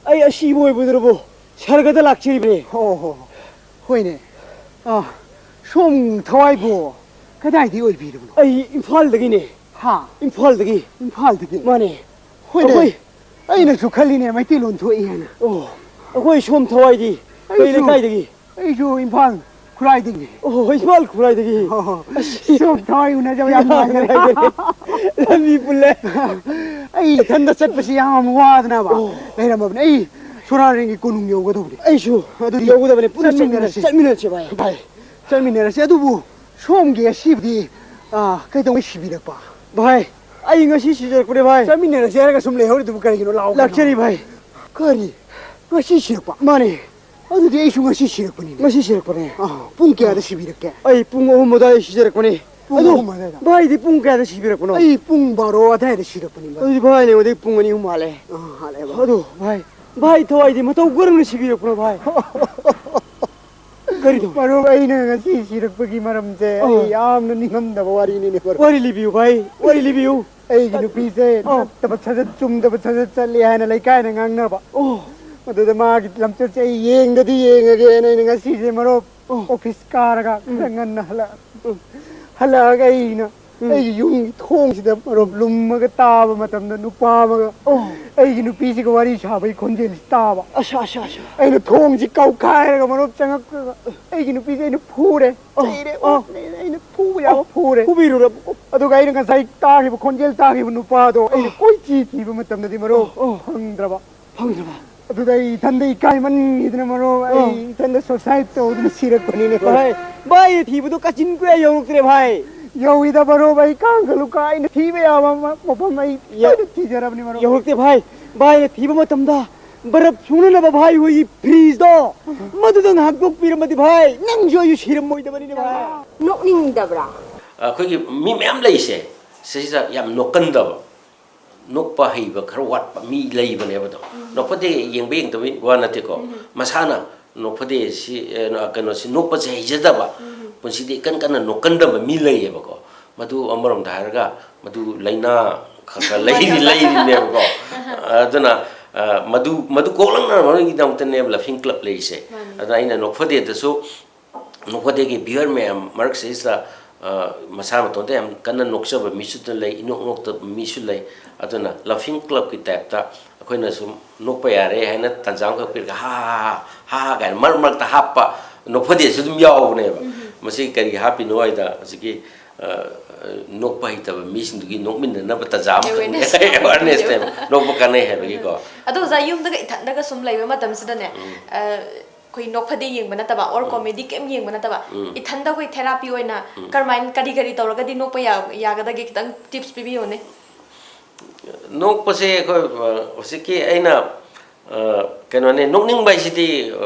ꯑꯩ ꯑꯁꯤꯕ ꯑꯣꯏꯕꯗꯨꯗꯕꯨ ꯁꯔꯒꯗ ꯂꯥꯛꯆꯔꯤꯕꯅꯦ꯫ ꯍꯣ, ꯍꯣ, ꯍꯣ꯫ ꯍꯣꯏꯅꯦ꯫ ꯑꯥ, ꯁꯣꯝ ꯊꯋꯥꯏꯕꯨ ꯀꯗꯥꯏꯗꯒꯤ ꯑꯣꯏꯕꯤꯔꯕꯅꯣ? ꯑꯩ ꯏꯝꯐꯥꯜꯗꯒꯤꯅꯦ꯫ ꯍꯥ? ꯏꯝꯐꯥꯜꯗꯒꯤ꯫ ꯏꯝꯐꯥꯜꯗꯒꯤ? ꯃꯥꯅꯦ꯫ ꯍꯣꯏꯅꯦ꯫ ꯑꯩꯈꯣꯏ ꯑꯩꯅꯁꯨ ꯈꯜꯂꯤꯅꯦ, ꯃꯩꯇꯩꯂꯣꯟ ꯊꯣꯛꯏ ꯍꯥꯏꯅ꯫ ꯑꯣ, ꯑꯩꯈꯣꯏ ꯁꯣꯝ ꯊꯋꯥꯏꯗꯤ ꯀꯩ ꯑꯩꯁꯨ ꯂꯩꯀꯥꯏꯗꯒꯤ? ꯑꯩꯁꯨ ꯏꯝꯐꯥꯜ ꯈꯨꯔꯥꯏꯗꯒꯤꯅꯦ꯫ ꯑꯣ, ꯏꯝꯐꯥꯜ ꯈꯨꯔꯥꯏꯗꯒꯤ꯫ ꯍꯣ, ꯍꯣ꯫ ꯑꯁ꯫ ꯁꯣꯝ ꯊꯋꯥꯏ ꯎꯅꯖꯕ ꯌꯥꯝ ꯌꯥꯝ ꯅꯨꯡꯉꯥꯏꯖꯔꯦ꯫ ꯅꯨꯡꯉꯥꯏꯖꯔꯦ꯫ ꯂꯝꯕꯤ ꯄꯨꯜꯂꯦ꯫ ꯑꯩ ꯏꯊꯟꯗ ꯆꯠꯄꯁꯤ ꯌꯥꯝ ꯋꯥꯗꯅꯕ ꯑꯣ꯫ ꯂꯩꯔꯝꯃꯕꯅꯦ꯫ ꯑꯩ ꯁꯣꯔꯥꯔꯦꯟꯒꯤ ꯀꯣꯅꯨꯡ ꯌꯧꯒꯗꯧꯕꯅꯦ꯫ ꯑꯩꯁꯨ ꯑꯗꯨꯗꯤ ꯌꯧꯒꯗꯕꯅꯦ꯫ ꯄꯨꯟꯅ ꯆꯠꯃꯤꯟꯅꯔꯁꯤ꯫ ꯆꯠꯃꯤꯟꯅꯔꯁꯤ꯫ ꯆꯠꯃꯤꯟꯅꯔꯁꯤ, ꯚꯥꯏ꯫ ꯚꯥꯏ, ꯆꯠꯃꯤꯟꯅꯔꯁꯤ꯫ ꯑꯗꯨꯕꯨ ꯁꯣꯝꯒꯤ ꯑꯁꯤꯕꯗꯤ, ꯑꯥ, ꯀꯩꯗꯧꯉꯩ ꯁꯤꯕꯤꯔꯛꯄ? ꯚꯥꯏ, ꯑꯩ ꯉꯁꯤ ꯁꯤꯖꯔꯛꯄꯅꯦ, ꯚꯥꯏ꯫ ꯆꯠꯃꯤꯟꯅꯔꯁꯤ ꯍꯥꯏꯔꯒ ꯁꯨꯝ ꯂꯩꯍꯧꯔꯤꯗꯨꯕꯨ ꯀꯔꯤꯒꯤꯅꯣ? ꯂꯥꯛꯑꯣ ꯀꯩꯅꯣ꯫ ꯂꯥꯛꯆꯔꯤ, ꯚꯥꯏ꯫ ꯀꯔꯤ? ꯉꯁꯤ ꯁꯤꯔꯛꯄ? ꯃꯥꯅꯦ꯫ ꯑꯗꯨꯗꯤ ꯑꯩꯁꯨ ꯉꯁꯤ ꯁꯤꯔꯛꯄꯅꯤꯅꯦ꯫ ꯉꯁꯤ ꯁꯤꯔꯛꯄꯅꯦ꯫ ꯑꯥ, ꯄꯨꯡ ꯀꯌꯥꯗ ꯁꯤꯕꯤꯔꯛꯀꯦ? ꯑꯩ ꯄꯨꯡ ꯑꯍꯨꯝ ꯑꯗꯨꯋꯥꯏꯗ ꯁꯤꯖꯔꯛꯄꯅꯦ꯫ ꯄꯨꯡ ꯑꯗꯣ ꯑꯍꯨꯝ ꯑꯗꯨꯋꯥꯏꯗ? ꯚꯥꯏꯗꯤ ꯄꯨꯡ ꯀꯌꯥꯗ ꯁꯤꯕꯤꯔꯛꯄꯅꯣ? ꯑꯩ ꯄꯨꯡ ꯕꯥꯔꯣ ꯑꯗꯨꯋꯥꯏꯗ ꯁꯤꯔꯛꯄꯅꯤ, ꯚꯥꯏ꯫ ꯑꯗꯨꯗꯤ ꯚꯥꯏꯅ ꯑꯩꯉꯣꯟꯗꯒꯤ ꯄꯨꯡ ꯑꯅꯤ ꯑꯍꯨꯝ ꯍꯥꯜꯂꯦ꯫ ꯑꯥ, ꯍꯥꯜꯂꯦꯕ꯫ ꯑꯗꯣ ꯚꯥꯏ, ꯚꯥꯏ ꯊꯋꯥꯏꯗꯤ ꯃꯇꯧ ꯀꯔꯝꯅ ꯁꯤꯕꯤꯔꯛꯄꯅꯣ, ꯚꯥꯏ? ꯀꯔꯤꯅꯣ? ꯃꯔꯨꯞ, ꯑꯩꯅ ꯉꯁꯤ ꯁꯤꯔꯛꯄꯒꯤ ꯃꯔꯝꯁꯦ ꯑꯣ꯫ ꯑꯩ ꯌꯥꯝꯅ ꯅꯤꯡꯉꯝꯗꯕ ꯋꯥꯔꯤꯅꯤꯅꯦ, ꯃꯔꯨꯞ꯫ ꯋꯥꯔꯤ ꯂꯤꯕꯤꯌꯨ, ꯚꯥꯏ꯫ ꯋꯥꯔꯤ ꯂꯤꯕꯤꯌꯨ꯫ ꯑꯩꯒꯤ ꯅꯨꯄꯤꯁꯦ ꯑꯣ꯫ ꯐꯠꯇꯕ ꯁꯥꯖꯠ, ꯆꯨꯝꯗꯕ ꯁꯥꯖꯠ ꯆꯠꯂꯦ ꯍꯥꯏꯅ ꯂꯩꯀꯥꯏꯅ ꯉꯥꯡꯅꯕ꯫ ꯑꯣ꯫ ꯑꯗꯨꯗ ꯃꯥꯒꯤ ꯂꯝꯆꯠꯁꯦ ꯑꯩ ꯌꯦꯡꯗꯗꯤ ꯌꯦꯡꯉꯒꯦꯅ ꯑꯩꯅ ꯉꯁꯤꯁꯦ, ꯃꯔꯨꯞ, ꯑꯣ꯫ ꯑꯣꯐꯤꯁ ꯀꯥꯔꯒ ꯎꯝ꯫ ꯈꯔ ꯉꯟꯅ ꯍꯜꯂꯛꯑ-, ꯎꯝ꯫ ꯍꯜꯂꯛꯑꯒ ꯑꯩꯅ ꯎꯝ꯫ ꯑꯩꯒꯤ ꯌꯨꯝꯒꯤ ꯊꯣꯡꯁꯤꯗ, ꯃꯔꯨꯞ, ꯂꯨꯝꯃꯒ ꯇꯥꯕ ꯃꯇꯝꯗ ꯅꯨꯄꯥ ꯑꯃꯒ ꯑꯣ꯫ ꯑꯩꯒꯤ ꯅꯨꯄꯤꯁꯤꯒ ꯋꯥꯔꯤ ꯁꯥꯕꯒꯤ ꯈꯣꯟꯖꯦꯜꯁꯤ ꯇꯥꯕ꯫ ꯑꯁꯥ, ꯑꯁꯥ, ꯑꯁꯥ꯫ ꯑꯩꯅ ꯊꯣꯡꯁꯤ ꯀꯧꯈꯥꯏꯔꯒ, ꯃꯔꯨꯞ, ꯆꯪꯉꯛꯄꯒ ꯑꯩꯒꯤ ꯅꯨꯄꯤꯁꯦ ꯑꯩꯅ ꯐꯨꯔꯦ꯫ ꯑꯣ, ꯆꯩꯔꯦ, ꯑꯣ꯫ ꯑꯣꯠꯂꯦ, ꯑꯩꯅ ꯐꯨꯕ ꯌꯥꯕ ꯑꯣ, ꯐꯨꯔꯦ꯫ ꯐꯨꯕꯤꯔꯨꯔꯕ? ꯑꯣ꯫ ꯑꯗꯨꯒ ꯑꯩꯅ ꯉꯁꯥꯏ ꯇꯥꯈꯤꯕ ꯈꯣꯟꯖꯦꯜ ꯇꯥꯈꯤꯕ ꯅꯨꯄꯥꯗꯣ ꯑꯩꯅ ꯑꯣ꯫ ꯀꯣꯏꯊꯤ ꯊꯤꯕ ꯃꯇꯝꯗꯗꯤ, ꯃꯔꯨꯞ, ꯑꯣ, ꯑꯣ꯫ ꯐꯪꯗ꯭ꯔꯕ꯫ ꯐꯪꯗ꯭ꯔꯕ? ꯑꯗꯨꯗ ꯑꯩ ꯏꯊꯟꯗ ꯏꯀꯥꯏꯃꯟꯈꯤꯗꯅ, ꯃꯔꯨꯞ, ꯑꯩ ꯑꯣ꯫ ꯏꯊꯟꯗ suicide ꯇꯧꯗꯨꯅ ꯁꯤꯔꯛꯄꯅꯤꯅꯦ, ꯃꯔꯨꯞ꯫ ꯚꯥꯏ, ꯚꯥꯏꯅ ꯊꯤꯕꯗꯣ ꯀꯥꯆꯤꯟ ꯀꯣꯏꯌꯥ ꯌꯧꯔꯛꯇ꯭ꯔꯦ, ꯚꯥꯏ꯫ ꯌꯧꯏꯗ, ꯃꯔꯨꯞ, ꯑꯩ ꯀꯥꯡꯈ ꯂꯨꯀꯥ ꯑꯩꯅ ꯊꯤꯕ ꯌꯥꯕ ꯃ-, ꯃꯐꯝ ꯑꯩ ꯌꯧ-, ꯂꯣꯏꯅ ꯊꯤꯖꯔꯕꯅꯤ, ꯃꯔꯨꯞ꯫ ꯌꯧꯔꯛꯇꯦ, ꯚꯥꯏ꯫ ꯚꯥꯏꯅ ꯊꯤꯕ ꯃꯇꯝꯗ ꯕꯔꯞ ꯁꯨꯡꯅꯅꯕ ꯚꯥꯏ ꯍꯣꯏꯒꯤ fridge ꯗꯣ ꯃꯗꯨꯗ ꯉꯥꯏꯍꯥꯛ ꯇꯣꯛꯄꯤꯔꯝꯃꯗꯤ, ꯚꯥꯏ, ꯅꯪꯁꯨ ꯑꯩꯁꯨ ꯁꯤꯔꯝꯃꯣꯏꯗꯕꯅꯤꯅꯦ, ꯚꯥꯏ꯫ ꯅꯣꯛꯅꯤꯡꯗꯕ꯭ꯔꯥ? ꯑꯩꯈꯣꯏꯒꯤ ꯃꯤ ꯃꯌꯥꯝ ꯂꯩꯁꯦ, ꯁꯤꯁꯤꯗ ꯌꯥꯝ ꯅꯣꯛꯀꯟꯗꯕ, ꯅꯣꯛꯄ ꯍꯩꯕ ꯈꯔ ꯋꯥꯠꯄ ꯃꯤ ꯂꯩꯕꯅꯦꯕ꯫ ꯑꯗꯣ ꯎꯝ꯫ ꯅꯣꯛꯐꯗꯦ ꯌꯦꯡꯕ ꯌꯦꯡꯗꯕꯩ ꯋꯥ ꯅꯠꯇꯦꯀꯣ꯫ ꯎꯝ꯫ ꯃꯁꯥꯅ ꯅꯣꯛꯐꯗꯦ ꯁꯤ, ꯑ, ꯀꯩꯅꯣꯁꯤ, ꯅꯣꯛꯄꯁꯦ ꯍꯩꯖꯗꯕ꯫ ꯎꯝ꯫ ꯄꯨꯟꯁꯤꯗ ꯏꯀꯟ ꯀꯟꯅ ꯅꯣꯛꯀꯟꯗꯕ ꯃꯤ ꯂꯩꯌꯦꯕꯀꯣ꯫ ꯃꯗꯨ ꯑꯃꯔꯣꯝꯗ ꯍꯥꯏꯔꯒ ꯃꯗꯨ ꯂꯥꯏꯅꯥ ꯈꯔ ꯈꯔ ꯂꯩꯔꯤ ꯂꯩꯔꯤꯅꯦꯕꯀꯣ꯫ ꯑꯗꯨꯅ ꯃꯗꯨ ꯃꯗꯨ ꯀꯣꯛꯂꯛꯅꯕꯒꯤꯗꯃꯛꯇꯅꯦꯕ ꯂꯐꯤꯡ ꯀ꯭ꯂꯕ ꯂꯩꯔꯤꯁꯦ꯫ ꯑꯗꯨꯅ ꯑꯩꯅ ꯅꯣꯛꯐꯗꯦꯗꯁꯨ ꯅꯣꯛꯐꯗꯦꯒꯤ ꯚꯤꯌꯔ ꯃꯌꯥꯝ ꯃꯔꯛꯁꯤꯗꯩꯁꯤꯗ ꯃꯁꯥ ꯃꯇꯣꯝꯇ ꯌꯥꯝ ꯀꯟꯅ ꯅꯣꯛꯆꯕ ꯃꯤꯁꯨ ꯂꯩ, ꯏꯅꯣꯛ ꯅꯣꯛꯇꯕ ꯃꯤꯁꯨ ꯂꯩ꯫ ꯑꯗꯨꯅ ꯂꯐꯤꯡ ꯀ꯭ꯂꯕꯀꯤ ꯇꯥꯏꯞꯇ ꯑꯩꯈꯣꯏꯅ ꯁꯨꯝ ꯅꯣꯛꯄ ꯌꯥꯔꯦ ꯍꯥꯏꯅ ꯇꯥꯟꯖꯥ ꯑꯃꯈꯛ ꯄꯤꯔꯒ ꯍꯥ ꯍꯥ ꯍꯥ ꯍꯥ ꯍꯥ ꯀꯥꯏꯅ ꯃꯔꯛ ꯃꯔꯛꯇ ꯍꯥꯞꯄ ꯅꯣꯛꯐꯗꯦꯁꯨ ꯑꯗꯨꯝ ꯌꯥꯎꯕꯅꯦꯕ꯫ ꯃꯁꯤ ꯀꯔꯤ ꯍꯥꯞꯄꯤꯅꯣ ꯍꯥꯏꯗ ꯍꯧꯖꯤꯛꯀꯤ ꯅꯣꯛꯄ ꯍꯩꯇꯕ ꯃꯤꯁꯤꯡꯗꯨꯒꯤ ꯅꯣꯛꯃꯤꯟꯅꯅꯕ ꯇꯥꯟꯖꯥ ꯑꯃꯈꯛ ꯑꯦꯋꯦꯔꯅꯦꯁꯅꯦꯕ꯫ ꯅꯣꯛꯄ ꯀꯥꯟꯅꯩ ꯍꯥꯏꯕꯒꯤꯀꯣ꯫ ꯑꯗꯣ ꯑꯣꯖꯥ, ꯌꯨꯝꯗꯒ ꯏꯊꯟꯗꯒ ꯁꯨꯝ ꯂꯩꯕ ꯃꯇꯝꯁꯤꯗꯅꯦ, ꯑꯩꯈꯣꯏ ꯅꯣꯛꯐꯗꯦ ꯌꯦꯡꯕ ꯅꯠꯇꯕ ꯑꯣꯔ ꯀꯣꯃꯦꯗꯤ ꯀꯩꯝ ꯌꯦꯡꯕ ꯅꯠꯇꯕ, ꯏꯊꯟꯗ ꯑꯩꯈꯣꯏ ꯊꯦꯔꯥꯄꯤ ꯑꯣꯏꯅ ꯀꯔꯝꯍꯥꯏꯅ, ꯀꯔꯤ ꯀꯔꯤ ꯇꯧꯔꯒꯗꯤ ꯅꯣꯛꯄ ꯌꯥ- ꯌꯥꯒꯗꯒꯦ? ꯈꯤꯇꯪ ꯇꯤꯞꯁ ꯄꯤꯕꯤꯌꯨꯅꯦ꯫ ꯅꯣꯛꯄꯁꯦ ꯑꯩꯈꯣꯏ ꯍꯧꯖꯤꯛꯀꯤ ꯑꯩꯅ ꯀꯩꯅꯣꯅꯦ, ꯅꯣꯛꯅꯤꯡꯕ ꯍꯥꯏꯁꯤꯗꯤ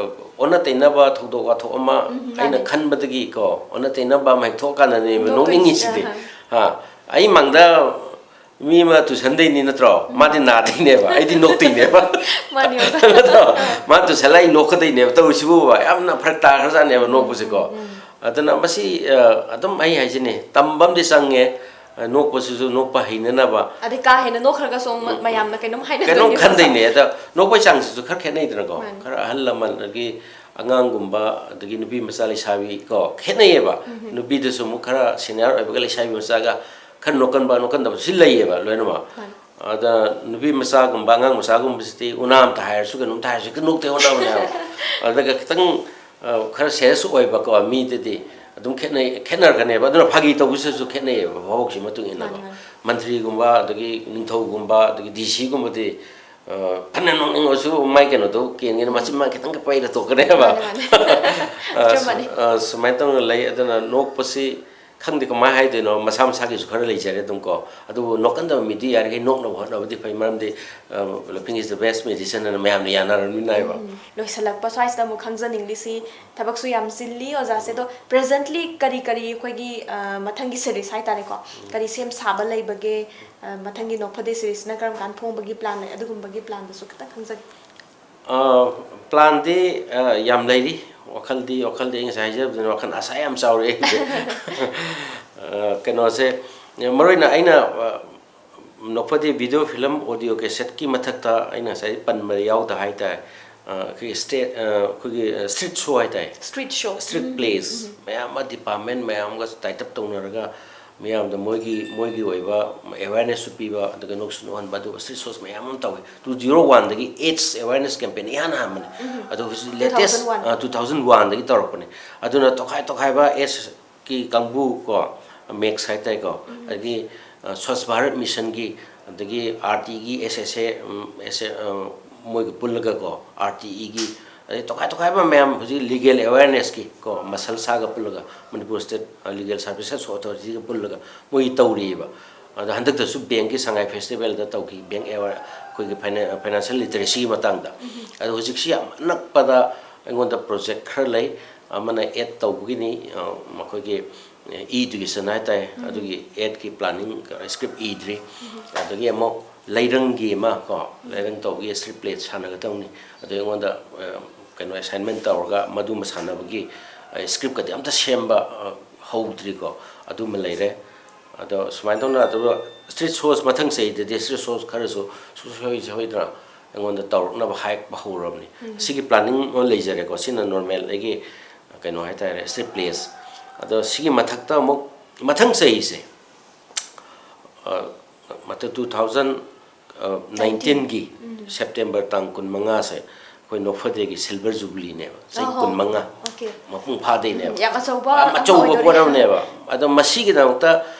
ꯑꯣꯟꯅ ꯇꯩꯅꯕ ꯊꯧꯗꯣꯛ ꯋꯥꯊꯣꯛ ꯑꯃ ꯑꯩꯅ ꯈꯟꯕꯗꯒꯤꯀꯣ, ꯑꯣꯟꯅ ꯇꯩꯅꯕ ꯑꯃ ꯍꯦꯛ ꯊꯣꯛꯑꯀꯥꯟꯗꯅꯦꯕ ꯅꯣꯛꯅꯤꯡꯉꯤꯁꯤꯗꯤ꯫ ꯍꯥ, ꯑꯩ ꯃꯥꯡꯗ ꯃꯤ ꯑꯃ ꯇꯨꯁꯟꯗꯣꯏꯅꯤ ꯅꯠꯇ꯭ꯔꯣ? ꯃꯥꯗꯤ ꯅꯥꯗꯣꯏꯅꯦꯕ, ꯑꯩꯗꯤ ꯅꯣꯛꯇꯣꯏꯅꯦꯕ꯫ ꯃꯥꯅꯤ, ꯑꯣꯖꯥ꯫ ꯅꯠꯇ꯭ꯔꯣ? ꯃꯥ ꯇꯨꯁꯜꯂ ꯑꯩ ꯅꯣꯛꯀꯗꯣꯏꯅꯦꯕ꯫ ꯇꯧꯔꯤꯁꯤꯕꯨ ꯌꯥꯝꯅ ꯐꯔꯛ ꯇꯥꯈ꯭ꯔꯖꯥꯠꯅꯦꯕ ꯅꯣꯛꯄꯁꯦꯀꯣ꯫ ꯑꯗꯨꯅ ꯃꯁꯤ ꯑꯗꯨꯝ ꯑꯩ ꯍꯥꯏꯁꯤꯅꯤ, ꯇꯝꯕ ꯑꯃꯗꯤ ꯆꯪꯉꯦ꯫ ꯅꯣꯛꯄꯁꯤꯁꯨ ꯅꯣꯛꯄ ꯍꯩꯅꯅꯕ꯫ ꯑꯗꯩ ꯀꯥ ꯍꯦꯟꯅ ꯅꯣꯛꯈ꯭ꯔꯒꯁꯨ ꯑꯃꯨꯛ ꯃꯌꯥꯝꯅ ꯀꯩꯅꯣꯝ ꯍꯥꯏꯅꯗꯣꯏꯅꯦꯕ꯫ ꯀꯩꯅꯣꯝ ꯈꯟꯗꯣꯏꯅꯦ꯫ ꯑꯗ ꯅꯣꯛꯄꯒꯤ ꯆꯥꯡꯁꯤꯁꯨ ꯈꯔ ꯈꯦꯠꯅꯩꯗꯅꯀꯣ꯫ ꯃꯥꯅꯤ꯫ ꯈꯔ ꯑꯍꯜ ꯂꯃꯟ, ꯑꯗꯒꯤ ꯑꯉꯥꯡꯒꯨꯝꯕ, ꯑꯗꯒꯤ ꯅꯨꯄꯤ ꯃꯆꯥ ꯂꯩꯁꯥꯕꯤ ꯀꯣ, ꯈꯦꯠꯅꯩꯌꯦꯕ꯫ ꯅꯨꯄꯤꯗꯁꯨ ꯑꯃꯨꯛ ꯈꯔ ꯁꯦꯅꯤꯌꯔ ꯑꯣꯏꯕꯒ ꯂꯩꯁꯥꯕꯤ ꯃꯆꯥꯒ ꯈꯔ ꯅꯣꯛꯀꯟꯕ ꯅꯣꯛꯀꯟꯗꯕꯁꯨ ꯂꯩꯌꯦꯕ ꯂꯣꯏꯅꯃꯛ꯫ ꯃꯥꯅꯤ꯫ ꯑꯗ ꯅꯨꯄꯤ ꯃꯆꯥꯒꯨꯝꯕ, ꯑꯉꯥꯡ ꯃꯆꯥꯒꯨꯝꯕꯁꯤꯗꯤ ꯎꯅꯥ ꯑꯝꯇ ꯍꯥꯏꯔꯁꯨ, ꯀꯩꯅꯣꯝꯇ ꯍꯥꯏꯔꯁꯨ, ꯍꯦꯛꯇ ꯅꯣꯛꯇ ꯍꯣꯠꯅꯕꯅꯦꯕ꯫ ꯑꯗꯨꯒ ꯈꯤꯇꯪ ꯈꯔ ꯁꯦꯔꯤꯌꯁ ꯑꯣꯏꯕꯀꯣ ꯃꯤꯗꯗꯤ ꯑꯗꯨꯝ ꯈꯦꯠꯅꯩ, ꯈꯦꯠꯅꯔꯛꯀꯅꯦꯕ꯫ ꯑꯗꯨꯅ ꯐꯥꯒꯤ ꯇꯧꯕꯁꯤꯁꯨ ꯈꯦꯠꯅꯩꯌꯦꯕ, ꯚꯥꯕꯣꯛꯁꯤ ꯃꯇꯨꯡ ꯏꯟꯅꯀꯣ꯫ ꯃꯥꯅꯤ, ꯃꯥꯅꯤ꯫ ꯃꯟꯇ꯭ꯔꯤꯒꯨꯝꯕ, ꯑꯗꯒꯤ ꯅꯤꯡꯊꯧꯒꯨꯝꯕ, ꯑꯗꯒꯤ ꯗꯤ ꯁꯤꯒꯨꯝꯕꯗꯤ ꯐꯅ ꯅꯣꯛꯅꯤꯡꯉꯁꯨ ꯃꯥꯏ ꯀꯩꯅꯣꯗꯣ ꯀꯦꯟꯒꯅꯤ, ꯃꯆꯤꯟ ꯃꯥꯏ ꯈꯤꯇꯪꯒ ꯄꯩꯔ ꯇꯣꯛꯀꯅꯦꯕ꯫ ꯃꯥꯅꯤ, ꯃꯥꯅꯤ꯫ ꯑ, ꯁꯨ- ꯑꯆꯨꯝꯕꯅꯤ꯫ ꯑ, ꯁꯨꯃꯥꯏꯅ ꯇꯧꯅ ꯂꯩ꯫ ꯑꯗꯨꯅ ꯅꯣꯛꯄꯁꯤ ꯈꯪꯗꯦ ꯀꯃꯥꯏꯅ ꯍꯥꯏꯗꯣꯏꯅꯣ, ꯃꯁꯥ ꯃꯁꯥꯒꯤꯁꯨ ꯈꯔ ꯂꯩꯖꯔꯦ ꯑꯗꯨꯝ ꯀꯣ꯫ ꯑꯗꯨꯕꯨ ꯅꯣꯛꯀꯟꯗꯕ ꯃꯤꯗꯤ ꯌꯥꯔꯤꯈꯩ ꯅꯣꯛꯅꯕ ꯍꯣꯠꯅꯕꯗꯤ ꯐꯩ, ꯃꯔꯝꯗꯤ ꯂꯐꯤꯡ is the best medicine ꯍꯥꯏꯅ ꯃꯌꯥꯝꯅ ꯌꯥꯅꯔꯕꯅꯤꯅ ꯍꯥꯏꯕ꯫ ꯎꯝ, ꯂꯣꯏꯁꯤꯜꯂꯛꯄ ꯁ꯭ꯋꯥꯏꯁꯤꯗ ꯑꯃꯨꯛ ꯈꯪꯖꯅꯤꯡꯂꯤꯁꯤ, ꯊꯕꯛꯁꯨ ꯌꯥꯝ ꯆꯤꯜꯂꯤ ꯑꯣꯖꯥꯁꯦ, ꯑꯗꯣ ꯄ꯭ꯔꯦꯖꯦꯟꯠꯂꯤ ꯀꯔꯤ ꯀꯔꯤ ꯑꯩꯈꯣꯏꯒꯤ, ꯑ, ꯃꯊꯪꯒꯤ ꯁꯦꯔꯤꯁ ꯍꯥꯏꯇꯥꯔꯦꯀꯣ, ꯀꯔꯤ ꯁꯦꯝ ꯁꯥꯕ ꯂꯩꯕꯒꯦ, ꯑ, ꯃꯊꯪꯒꯤ ꯅꯣꯛꯐꯗꯦ ꯁꯦꯔꯤꯁꯁꯤꯅ ꯀꯔꯝ ꯀꯥꯟꯗ ꯐꯣꯡꯕꯒꯤ ꯄ꯭ꯂꯥꯟ ꯂꯩ, ꯑꯗꯨꯒꯨꯝꯕꯒꯤ ꯄ꯭ꯂꯥꯟꯗꯨꯁꯨ ꯈꯤꯇꯪ ꯈꯪꯖꯒꯦ꯫ ꯑ, ꯄ꯭ꯂꯥꯟꯗꯤ, ꯑ, ꯌꯥꯝ ꯂꯩꯔꯤ꯫ ꯋꯥꯈꯜꯗꯤ ꯋꯥꯈꯜꯗꯤ ꯑꯩ ꯉꯁꯥꯏ ꯍꯥꯏꯖꯕꯗꯨꯅ ꯋꯥꯈꯜ ꯑꯁꯥ ꯌꯥꯝ ꯆꯥꯎꯔꯛꯑꯦ ꯑꯩꯁꯦ꯫ ꯑ, ꯀꯩꯅꯣꯁꯦ, ꯃꯔꯨ ꯑꯣꯏꯅ ꯑꯩꯅ, ꯑ, ꯅꯣꯛꯐꯗꯦ ꯚꯤꯗꯤꯑꯣ ꯐꯤꯂꯝ ꯑꯣꯗꯤꯑꯣ ꯀꯦꯁꯦꯠꯀꯤ ꯃꯊꯛꯇ ꯑꯩꯅ ꯉꯁꯥꯏ ꯄꯟꯕ ꯌꯥꯎꯗ ꯍꯥꯏꯇꯥꯔꯦ, ꯑ, ꯑꯩꯈꯣꯏꯒꯤ ꯁ꯭ꯇꯦꯠ, ꯑ, ꯑꯩꯈꯣꯏꯒꯤ, ꯑ, ꯁ꯭ꯇ꯭ꯔꯤꯠ ꯁꯣ ꯍꯥꯏꯇꯥꯔꯦ꯫ ꯁ꯭ꯇ꯭ꯔꯤꯠ ꯁꯣ꯫ ꯁ꯭ꯇ꯭ꯔꯤꯠ ꯎꯝ, ꯄ꯭ꯂꯦꯁ ꯎꯝ꯫ ꯃꯌꯥꯝ ꯑꯃ, ꯗꯤꯄꯥꯔꯠꯃꯦꯟ ꯃꯌꯥꯝ ꯑꯃꯒ ꯇꯥꯏꯠ ꯑꯞ ꯇꯧꯅꯔꯒ ꯃꯤꯌꯥꯝꯗ ꯃꯣꯏꯒꯤ, ꯃꯣꯏꯒꯤ ꯑꯣꯏꯕ ꯑꯦꯋꯦꯔꯅꯦꯁꯁꯨ ꯄꯤꯕ, ꯑꯗꯨꯒ ꯅꯣꯛꯁꯨ ꯅꯣꯛꯍꯟꯕ, ꯑꯗꯨꯒ ꯁ꯭ꯇ꯭ꯔꯤꯠ ꯁꯣꯁ ꯃꯌꯥꯝ ꯑꯃ ꯇꯧꯋꯤ꯫ ꯇꯨ ꯖꯤꯔꯣ ꯋꯥꯟꯗꯒꯤ ꯑꯦꯗꯁ ꯑꯦꯋꯦꯔꯅꯦꯁ ꯀꯦꯝꯄꯦꯟ ꯏꯍꯥꯟ ꯍꯥꯟꯕꯅꯤ꯫ ꯎꯝ꯫ ꯑꯗꯣ ꯍꯧꯖꯤꯛ ꯂꯦꯇꯦꯁ, ꯇꯨ ꯊꯥꯎꯖꯟ ꯋꯥꯟ꯫ ꯑ, ꯇꯨ ꯊꯥꯎꯖꯟ ꯋꯥꯟꯗꯒꯤ ꯇꯧꯔꯛꯄꯅꯤ꯫ ꯑꯗꯨꯅ ꯇꯣꯈꯥꯏ ꯇꯣꯈꯥꯏꯕ ꯑꯦꯗꯁ ꯀꯤ ꯀꯥꯡꯕꯨ ꯀꯣ, ꯃꯦꯛꯁ ꯍꯥꯏꯇꯥꯔꯦꯀꯣ, ꯎꯝ꯫ ꯑꯗꯒꯤ, ꯑ, ꯁ꯭ꯋꯥꯁ ꯚꯥꯔꯠ ꯃꯤꯁꯟꯒꯤ, ꯑꯗꯒꯤ ꯑꯥꯔ ꯇꯤꯒꯤ ꯑꯦꯁ ꯑꯦꯁ ꯑꯦ, ꯎꯝ, ꯑꯦꯁ ꯑꯦ, ꯑ, ꯃꯣꯏꯒ ꯄꯨꯜꯂꯒꯀꯣ, ꯑꯥꯔ ꯇꯤ ꯏꯒꯤ, ꯑꯗꯩ ꯇꯣꯈꯥꯏ ꯇꯣꯈꯥꯏꯕ ꯃꯌꯥꯝ ꯍꯧꯖꯤꯛ ꯂꯤꯒꯦꯜ ꯑꯦꯋꯦꯔꯅꯦꯁꯀꯤ ꯀꯣ, ꯃꯁꯜꯁꯥꯒ ꯄꯨꯜꯂꯒ, ꯃꯅꯤꯄꯨꯔ ꯁ꯭ꯇꯦꯠ, ꯑ, ꯂꯤꯒꯦꯜ ꯁꯥꯔꯚꯤꯁꯦꯁ ꯑꯣꯊꯣꯔꯤꯇꯤꯒ ꯄꯨꯜꯂꯒ ꯃꯣꯏ ꯇꯧꯔꯤꯑꯕ꯫ ꯑꯗꯣ ꯍꯟꯗꯛꯇꯁꯨ ꯕꯦꯡꯀꯤ ꯁꯉꯥꯏ ꯐꯦꯁꯇꯤꯚꯦꯜꯗ ꯇꯧꯈꯤ, ꯕꯦꯡ ꯑꯦꯋꯥꯔ-, ꯑꯩꯈꯣꯏꯒꯤ ꯐꯥꯏꯅꯥ-, ꯐꯥꯏꯅꯥꯟꯁꯤꯌꯦꯜ ꯂꯤꯇꯔꯦꯁꯤꯒꯤ ꯃꯇꯥꯡꯗ꯫ ꯎꯝ꯫ ꯑꯗꯣ ꯍꯧꯖꯤꯛꯁꯤ ꯌꯥꯝ ꯑꯅꯛꯄꯗ ꯑꯩꯉꯣꯟꯗ ꯄ꯭ꯔꯣꯖꯦꯛ ꯈꯔ ꯂꯩ, ꯑꯃꯅ ꯑꯦꯗ ꯇꯧꯕꯒꯤꯅꯤ, ꯑ, ꯃꯈꯣꯏꯒꯤ, ꯑ, ꯏ ꯏꯗꯨꯀꯦꯁꯟ ꯍꯥꯏꯇꯥꯔꯦ, ꯎꯝ꯫ ꯑꯗꯨꯒꯤ ꯑꯦꯗꯀꯤ ꯄ꯭ꯂꯥꯅꯤꯡ, ꯑ, ꯁ꯭ꯀ꯭ꯔꯤꯞ ꯏꯗ꯭ꯔꯤ꯫ ꯎꯝ꯫ ꯑꯗꯒꯤ ꯑꯃꯨꯛ ꯂꯩꯔꯪꯒꯤ ꯑꯃ ꯀꯣ, ꯎꯝ꯫ ꯂꯩꯔꯪ ꯇꯧꯕꯒꯤ ꯁ꯭ꯀ꯭ꯔꯤꯞ ꯄ꯭ꯂꯦ ꯁꯥꯟꯅꯒꯗꯧꯅꯤ꯫ ꯑꯗꯨ ꯑꯩꯉꯣꯟꯗ, ꯑ, ꯀꯩꯅꯣ ꯑꯦꯁꯥꯏꯟꯃꯦꯟ ꯇꯧꯔꯒ ꯃꯗꯨꯃ ꯁꯥꯟꯅꯕꯒꯤ, ꯑ, ꯁ꯭ꯀ꯭ꯔꯤꯞꯀꯗꯤ ꯑꯝꯇ ꯁꯦꯝꯕ, ꯑ, ꯍꯧꯗ꯭ꯔꯤꯀꯣ, ꯑꯗꯨꯃ ꯂꯩꯔꯦ꯫ ꯑꯗꯣ ꯁꯨꯃꯥꯏꯅ ꯇꯧꯅ ꯑꯗꯨꯒ ꯁ꯭ꯇ꯭ꯔꯤꯠ ꯁꯣꯁ ꯃꯊꯪ ꯆꯍꯤꯗꯗꯤ ꯁ꯭ꯇ꯭ꯔꯤꯠ ꯁꯣꯁ ꯈꯔꯁꯨ ꯁꯨꯡꯁꯣꯏ ꯁꯣꯏꯗꯅ ꯑꯩꯉꯣꯟꯗ ꯇꯧꯔꯛꯅꯕ ꯍꯥꯏꯔꯛꯄ ꯍꯧꯔꯕꯅꯤ꯫ ꯎꯝ꯫ ꯁꯤꯒꯤ ꯄ꯭ꯂꯥꯅꯤꯡ ꯑꯃ ꯂꯩꯖꯔꯦꯀꯣ꯫ ꯁꯤꯅ ꯅꯣꯔꯃꯦꯜ ꯑꯩꯒꯤ ꯀꯩꯅꯣ ꯍꯥꯏꯇꯥꯔꯦ, ꯁ꯭ꯇ꯭ꯔꯤꯠ ꯄ꯭ꯂꯦꯁ꯫ ꯑꯗꯣ ꯁꯤꯒꯤ ꯃꯊꯛꯇ ꯑꯃꯨꯛ ꯃꯊꯪ ꯆꯍꯤꯁꯦ, ꯑ, ꯃꯊꯪ ꯇꯨ ꯊꯥꯎꯖꯟ, ꯑ, ꯅꯥꯏꯟꯇꯤꯟꯒꯤ ꯎꯝ꯫ ꯁꯦꯞꯇꯦꯝꯕꯔ ꯇꯥꯡ ꯀꯨꯟꯃꯉꯥꯁꯦ ꯑꯩꯈꯣꯏ ꯅꯣꯛꯐꯗꯦꯒꯤ ꯁꯤꯜꯚꯔ ꯖꯨꯕꯤꯂꯤꯅꯦꯕ꯫ ꯆꯍꯤ ꯑꯍꯣ꯫ ꯀꯨꯟꯃꯉꯥ꯫ ꯑꯣꯀꯦ꯫ ꯃꯄꯨꯡ ꯐꯥꯗꯣꯏꯅꯦꯕ꯫ ꯎꯝ, ꯌꯥꯝ ꯑꯆꯧꯕ ꯌꯥꯝ ꯑꯃ ꯑꯆꯧꯕ ꯑꯣꯏꯗꯣꯔꯦ꯫ ꯄꯣꯠ ꯑꯃꯅꯦꯕ꯫ ꯑꯗꯣ ꯃꯁꯤꯒꯤꯗꯃꯛꯇ,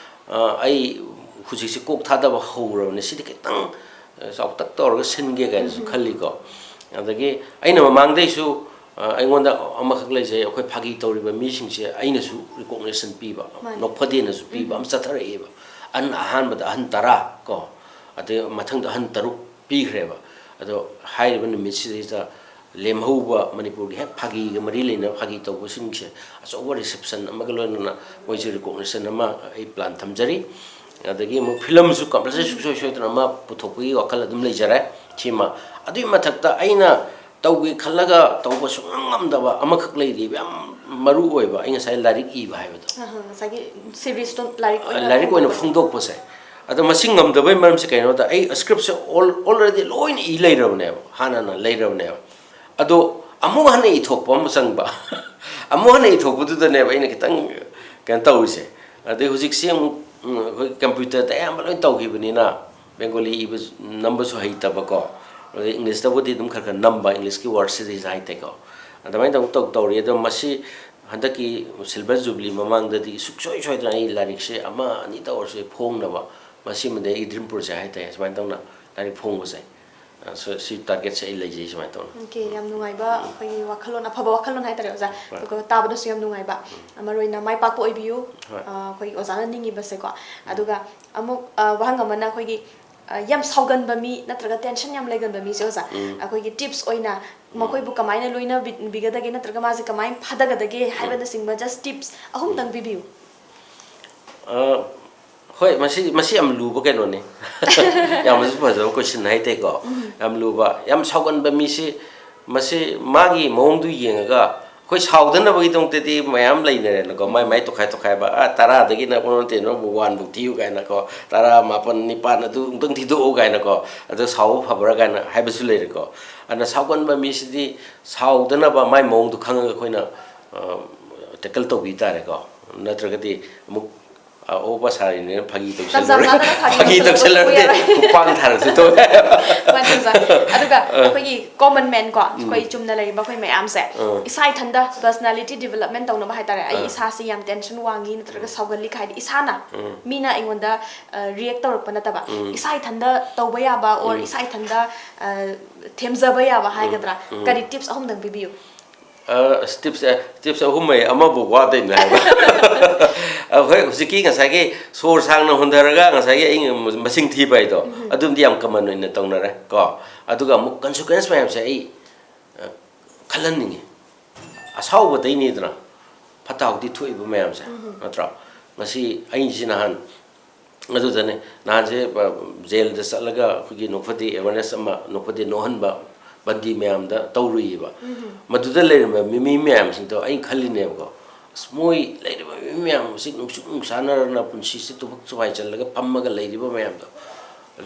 ꯑ, ꯑꯩ ꯍꯧꯖꯤꯛꯁꯦ ꯀꯣꯛ ꯊꯥꯗꯕ ꯍꯧꯔꯕꯅꯦ꯫ ꯁꯤꯗꯤ ꯈꯤꯇꯪ, ꯑ, ꯆꯥꯎꯇꯛ ꯇꯧꯔꯒ ꯁꯤꯟꯒꯦ ꯀꯥꯏꯅꯁꯨ ꯎꯝ꯫ ꯈꯜꯂꯤꯀꯣ꯫ ꯑꯗꯒꯤ ꯑꯩꯅ ꯃꯃꯥꯡꯗꯩꯁꯨ, ꯑ, ꯑꯩꯉꯣꯟꯗ ꯑꯃꯈꯛ ꯂꯩꯖꯩ, ꯑꯩꯈꯣꯏ ꯐꯥꯒꯤ ꯇꯧꯔꯤꯕ ꯃꯤꯁꯤꯡꯁꯦ ꯑꯩꯅꯁꯨ ꯔꯤꯀꯣꯛꯅꯤꯁꯟ ꯄꯤꯕ, ꯃꯥꯅꯤ꯫ ꯅꯣꯛꯐꯗꯦꯅꯁꯨ ꯄꯤꯕ ꯎꯝ꯫ ꯑꯃ ꯆꯠꯊꯔꯛꯑꯦꯕ꯫ ꯑꯍꯟ ꯑꯍꯥꯟꯕꯗ ꯑꯍꯟ ꯇꯔꯥ ꯀꯣ, ꯑꯗꯩ ꯃꯊꯪꯗ ꯑꯍꯟ ꯇꯔꯨꯛ ꯄꯤꯈ꯭ꯔꯦꯕ꯫ ꯑꯗꯣ ꯍꯥꯏꯔꯤꯕ ꯅꯨꯃꯤꯠꯁꯤꯗꯩꯗ ꯂꯦꯝꯍꯧꯕ ꯃꯅꯤꯄꯨꯔꯒꯤ ꯍꯦꯛ ꯐꯥꯒꯤꯒ ꯃꯔꯤ ꯂꯩꯅꯕ ꯐꯥꯒꯤ ꯇꯧꯕꯁꯤꯡꯁꯦ ꯑꯆꯧꯕ ꯔꯤꯁꯦꯞꯁꯟ ꯑꯃꯒ ꯂꯣꯏꯅꯅ ꯃꯣꯏꯁꯦ ꯔꯤꯀꯣꯛꯅꯤꯁꯟ ꯑꯃ ꯑꯩ ꯄ꯭ꯂꯥꯟ ꯊꯝꯖꯔꯤ꯫ ꯑꯗꯒꯤ ꯑꯃꯨꯛ ꯐꯤꯂꯝꯁꯨ ꯀꯝꯄꯜꯁꯔꯤ ꯁꯨꯡꯁꯣꯏ ꯁꯣꯏꯗꯅ ꯑꯃ ꯄꯨꯊꯣꯛꯄꯒꯤ ꯋꯥꯈꯜ ꯑꯗꯨꯝ ꯂꯩꯖꯔꯦ꯫ ꯁꯤꯃ꯫ ꯑꯗꯨꯒꯤ ꯃꯊꯛꯇ ꯑꯩꯅ ꯇꯧꯒꯦ ꯈꯜꯂꯒ ꯇꯧꯕ ꯁꯨꯡꯉꯝ ꯉꯝꯗꯕ ꯑꯃꯈꯛ ꯂꯩꯔꯤꯕ, ꯌꯥꯝ ꯃꯔꯨ ꯑꯣꯏꯕ, ꯑꯩ ꯉꯁꯥꯏ ꯂꯥꯏꯔꯤꯛ ꯏꯕ ꯍꯥꯏꯕꯗꯣ꯫ ꯑꯍ, ꯉꯁꯥꯏꯒꯤ ꯁꯤꯔꯤꯁꯇꯣ ꯂꯥꯏꯔꯤꯛ ꯑꯣꯏꯅ ꯂꯥꯏꯔꯤꯛ ꯑꯣꯏꯅ ꯐꯣꯡꯗꯣꯛꯄꯁꯦ꯫ ꯐꯣꯡꯗꯣꯛꯄꯁꯦ꯫ ꯑꯗꯣ ꯃꯁꯤ ꯉꯝꯗꯕꯩ ꯃꯔꯝꯁꯦ ꯀꯩꯅꯣꯗ, ꯑꯩ ꯁ꯭ꯀ꯭ꯔꯤꯞꯁꯦ ꯑꯣꯜ ꯑꯣꯜꯔꯦꯗꯤ ꯂꯣꯏꯅ ꯏ ꯂꯩꯔꯕꯅꯦꯕ, ꯍꯥꯟꯅꯅ ꯂꯩꯔꯕꯅꯦꯕ꯫ ꯑꯗꯣ ꯑꯃꯨꯛ ꯍꯟꯅ ꯏꯊꯣꯛꯄ ꯑꯃ ꯆꯪꯕ꯫ ꯑꯃꯨꯛ ꯍꯟꯅ ꯏꯊꯣꯛꯄꯗꯨꯗꯅꯦꯕ ꯑꯩꯅ ꯈꯤꯇꯪ ꯀꯩꯅꯣ ꯇꯧꯔꯤꯁꯦ꯫ ꯑꯗꯩ ꯍꯧꯖꯤꯛꯁꯤ ꯑꯃꯨꯛ, ꯎꯝ, ꯑꯩꯈꯣꯏ ꯀꯝꯄ꯭ꯌꯨꯇꯔꯗ ꯑꯌꯥꯝꯕ ꯂꯣꯏ ꯇꯧꯈꯤꯕꯅꯤꯅ, ꯕꯦꯡꯒꯣꯂꯤ ꯏꯕ ꯅꯝꯕꯁꯨ ꯍꯩꯇꯕꯀꯣ꯫ ꯑꯗꯩ ꯏꯪꯂꯤꯁꯇꯕꯨꯗꯤ ꯑꯗꯨꯝ ꯈꯔ ꯈꯔ ꯅꯝꯕ, ꯏꯪꯂꯤꯁꯀꯤ ꯋꯥꯔꯗ ꯁꯤꯔꯤꯁ ꯍꯥꯏꯇꯥꯔꯦꯀꯣ꯫ ꯑꯗꯨꯃꯥꯏꯅ ꯇꯧ ꯇꯧ ꯇꯧꯔꯤ꯫ ꯑꯗꯣ ꯃꯁꯤ ꯍꯟꯗꯛꯀꯤ ꯁꯤꯜꯚꯔ ꯖꯨꯕꯤꯂꯤ ꯃꯃꯥꯡꯗꯗꯤ ꯁꯨꯡꯁꯣꯏ ꯁꯣꯏꯗꯅ ꯑꯩ ꯂꯥꯏꯔꯤꯛꯁꯦ ꯑꯃ ꯑꯅꯤ ꯇꯧꯔꯁꯨ ꯐꯣꯡꯅꯕ, ꯃꯁꯤꯃꯗꯤ ꯑꯩꯒꯤ ꯗ꯭ꯔꯤꯝ ꯄ꯭ꯔꯣꯖꯦꯛ ꯍꯥꯏꯇꯥꯔꯦ, ꯁꯨꯃꯥꯏꯅ ꯇꯧꯅ ꯂꯥꯏꯔꯤꯛ ꯐꯣꯡꯕꯁꯦ꯫ ꯑ, ꯁ-, ꯁꯤ ꯇꯥꯔꯒꯦꯠꯁꯦ ꯑꯩ ꯂꯩꯖꯩ ꯁꯨꯃꯥꯏꯅ ꯇꯧꯅ꯫ ꯑꯣꯀꯦ, ꯌꯥꯝ ꯅꯨꯡꯉꯥꯏꯕ ꯑꯩꯈꯣꯏꯒꯤ ꯋꯥꯈꯜꯂꯣꯟ, ꯑꯐꯕ ꯋꯥꯈꯜꯂꯣꯟ ꯍꯥꯏꯇꯥꯔꯦ ꯑꯣꯖꯥ꯫ ꯍꯣꯏ꯫ ꯑꯗꯨꯒ ꯇꯥꯕꯗꯁꯨ ꯌꯥꯝ ꯅꯨꯡꯉꯥꯏꯕ꯫ ꯃꯔꯨ ꯑꯣꯏꯅ ꯃꯥꯏ ꯄꯥꯛꯄ ꯑꯣꯏꯕꯤꯌꯨ꯫ ꯍꯣꯏ꯫ ꯑ, ꯑꯩꯈꯣꯏꯒꯤ ꯑꯣꯖꯥꯅ ꯅꯤꯡꯉꯤꯕꯁꯦꯀꯣ꯫ ꯑꯗꯨꯒ ꯑꯃꯨꯛ, ꯑ, ꯋꯥꯍꯪ ꯑꯃꯅ ꯑꯩꯈꯣꯏꯒꯤ, ꯑ, ꯌꯥꯝ ꯁꯥꯎꯒꯟꯕ ꯃꯤ ꯅꯠꯇ꯭ꯔꯒ ꯇꯦꯟꯁꯟ ꯌꯥꯝ ꯂꯩꯒꯟꯕ ꯃꯤꯁꯦ ꯑꯣꯖꯥ, ꯎꯝ꯫ ꯑꯩꯈꯣꯏꯒꯤ ꯇꯤꯞꯁ ꯑꯣꯏꯅ ꯃꯈꯣꯏꯕꯨ ꯀꯃꯥꯏꯅ ꯂꯣꯏꯅꯕꯤꯒꯗꯒꯦ ꯅꯠꯇ꯭ꯔꯒ ꯃꯥꯁꯦ ꯀꯃꯥꯏꯅ ꯐꯥꯗꯒꯗꯒꯦ ꯍꯥꯏꯕꯅꯆꯤꯡꯕ just ꯇꯤꯞꯁ ꯑꯍꯨꯝꯇꯪ ꯄꯤꯕꯤꯌꯨ꯫ ꯑ, ꯍꯣꯏ, ꯃꯁꯤ, ꯃꯁꯤ ꯌꯥꯝ ꯂꯨꯕ ꯀꯩꯅꯣꯅꯤ꯫ ꯌꯥꯝꯅꯁꯨ ꯐꯖꯕ ꯀꯣꯏꯁꯟ ꯍꯥꯏꯇꯥꯔꯦꯀꯣ꯫ ꯌꯥꯝ ꯂꯨꯕ, ꯌꯥꯝ ꯁꯥꯎꯒꯟꯕ ꯃꯤꯁꯤ, ꯃꯁꯤ ꯃꯥꯒꯤ ꯃꯑꯣꯡꯗꯨ ꯌꯦꯡꯉꯒ, ꯑꯩꯈꯣꯏ ꯁꯥꯎꯗꯅꯕꯒꯤꯗꯃꯛꯇꯗꯤ ꯃꯌꯥꯝ ꯂꯩꯅꯔꯦꯅꯀꯣ, ꯃꯥꯏ ꯃꯥꯏ ꯇꯣꯈꯥꯏ ꯇꯣꯈꯥꯏꯕ, "ꯑ, ꯇꯔꯥꯗꯒꯤꯅ ꯀꯩꯅꯣ ꯇꯦꯟ ꯐꯥꯎꯕ ꯋꯥꯟ ꯐꯥꯎ ꯊꯤꯌꯨ" ꯀꯥꯏꯅꯀꯣ, "ꯇꯔꯥ, ꯃꯥꯄꯟ, ꯅꯤꯄꯥꯟ ꯑꯗꯨ ꯑꯃꯨꯛꯇꯪ ꯊꯤꯗꯣꯛꯎ" ꯀꯥꯏꯅꯀꯣ, ꯑꯗꯣ ꯁꯥꯎꯕ ꯐꯕ꯭ꯔꯥ ꯀꯥꯏꯅ ꯍꯥꯏꯕꯁꯨ ꯂꯩꯔꯦꯀꯣ꯫ ꯑꯗꯨꯅ ꯁꯥꯎꯒꯟꯕ ꯃꯤꯁꯤꯗꯤ ꯁꯥꯎꯗꯅꯕ ꯃꯥꯏ ꯃꯑꯣꯡꯗꯣ ꯈꯪꯉꯒ ꯑꯩꯈꯣꯏꯅ, ꯑ, ꯇꯦꯀꯜ ꯇꯧꯕꯤ ꯇꯥꯔꯦꯀꯣ꯫ ꯅꯠꯇ꯭ꯔꯒꯗꯤ ꯑꯃꯨꯛ, ꯑ, ꯑꯣꯛꯄ ꯁꯥꯔꯤꯅꯦꯅ ꯐꯥꯒꯤ ꯇꯟꯖꯥ ꯇꯧꯁꯜꯂꯨꯔꯦ꯫ ꯆꯥꯗꯅ ꯐꯥꯒꯤ ꯐꯥꯒꯤ ꯇꯧꯁꯜꯂꯨꯔꯦ꯫ ꯇꯧꯁꯜꯂꯨꯔꯗꯤ ꯈꯨꯄꯥꯡ ꯊꯥꯔꯁꯨ ꯊꯣꯛꯑꯦ꯫ ꯃꯥꯅꯤ, ꯑꯣꯖꯥ꯫ ꯑꯗꯨꯒ ꯑꯩꯈꯣꯏꯒꯤ ꯀꯣꯃꯟ ꯃꯦꯟ ꯀꯣ, ꯑꯩꯈꯣꯏ ꯆꯨꯝꯅ ꯂꯩꯔꯤꯕ ꯑꯩꯈꯣꯏ ꯃꯌꯥꯝꯁꯦ, ꯎꯝ꯫ ꯏꯁꯥ ꯏꯊꯟꯗ ꯄꯔꯁꯅꯥꯂꯤꯇꯤ ꯗꯤꯕꯂꯞꯃꯦꯟ ꯇꯧꯅꯕ ꯍꯥꯏꯇꯥꯔꯦ, ꯑꯩ ꯑꯥ꯫ ꯏꯁꯥꯁꯤ ꯌꯥꯝ ꯇꯦꯟꯁꯟ ꯋꯥꯡꯉꯤ ꯅꯠꯇ꯭ꯔꯒ ꯁꯥꯎꯒꯜꯂꯤ ꯀꯥꯏꯗꯤ ꯏꯁꯥꯅ ꯎꯝ꯫ ꯃꯤꯅ ꯑꯩꯉꯣꯟꯗ, ꯑ, ꯔꯤꯌꯦꯛ ꯇꯧꯔꯛꯄ ꯅꯠꯇꯕ, ꯎꯝ꯫ ꯏꯁꯥ ꯏꯊꯟꯗ ꯇꯧꯕ ꯌꯥꯕ ꯑꯣꯔ ꯎꯝ꯫ ꯏꯁꯥ ꯏꯊꯟꯗ, ꯑ, ꯊꯦꯝꯖꯕ ꯌꯥꯕ ꯍꯥꯏꯒꯗ꯭ꯔꯥ, ꯎꯝ꯫ ꯀꯔꯤ ꯇꯤꯞꯁ ꯑꯍꯨꯝꯗꯪ ꯄꯤꯕꯤꯌꯨ? ꯑ, ꯑꯁ, ꯇꯤꯞꯁ, ꯑ, ꯇꯤꯞꯁ ꯑꯍꯨꯝ ꯍꯥꯏ, ꯑꯃꯕꯨ ꯋꯥꯗꯣꯏꯅꯦ ꯍꯥꯏꯕ꯫ ꯑ, ꯍꯣꯏ, ꯍꯧꯖꯤꯛꯀꯤ ꯉꯁꯥꯏꯒꯤ ꯁꯣꯔ ꯁꯥꯡꯅ ꯍꯣꯟꯊꯔꯒ ꯉꯁꯥꯏꯒꯤ ꯑꯩ ꯃꯁꯤꯡ ꯊꯤꯕ ꯍꯥꯏꯗꯣ, ꯑꯗꯨꯝꯗꯤ ꯌꯥꯝ ꯀꯃꯟ ꯑꯣꯏꯅ ꯇꯧꯅꯔꯦ ꯀꯣ꯫ ꯑꯗꯨꯒ ꯑꯃꯨꯛ ꯀꯟꯁꯤꯀ꯭ꯋꯦꯟꯁ ꯃꯌꯥꯝꯁꯦ ꯑꯩ, ꯑ, ꯈꯜꯍꯟꯅꯤꯡꯉꯤ꯫ ꯑꯁꯥꯎꯕꯗꯩꯅꯤꯗꯅ ꯐꯠꯇ ꯍꯥꯎꯗꯤ ꯊꯣꯛꯏꯕ ꯃꯌꯥꯝꯁꯦ, ꯅꯠꯇ꯭ꯔꯣ? ꯉꯁꯤ ꯑꯩꯁꯤ ꯅꯍꯥꯟ, ꯑꯗꯨꯗꯅꯦ, ꯅꯍꯥꯟꯁꯦ, ꯑ, ꯖꯦꯜꯗ ꯆꯠꯂꯒ ꯑꯩꯈꯣꯏꯒꯤ ꯅꯣꯛꯐꯗꯦ ꯑꯦꯋꯥꯔꯅꯦꯁ ꯑꯃ, ꯅꯣꯛꯐꯗꯦ ꯅꯣꯛꯍꯟꯕ ꯕꯟꯗꯤ ꯃꯌꯥꯝꯗ ꯇꯧꯔꯨꯏꯌꯦꯕ꯫ ꯃꯗꯨꯗ ꯂꯩꯔꯝꯕ ꯃꯤ, ꯃꯤ ꯃꯌꯥꯝꯁꯤꯡꯗꯣ ꯑꯩꯅ ꯈꯜꯂꯤꯅꯦꯕꯀꯣ, ꯑꯁ, ꯃꯣꯏ ꯂꯩꯔꯤꯕ ꯃꯤ ꯃꯌꯥꯝꯁꯤ ꯅꯨꯡꯁꯨꯛ ꯅꯨꯡꯁꯥꯟꯅꯔꯅ ꯄꯨꯟꯁꯤꯁꯦ ꯇꯨꯐꯛ ꯆꯨꯐꯥꯏ ꯆꯜꯂꯒ ꯐꯝꯃꯒ ꯂꯩꯔꯤꯕ ꯃꯌꯥꯝꯗꯣ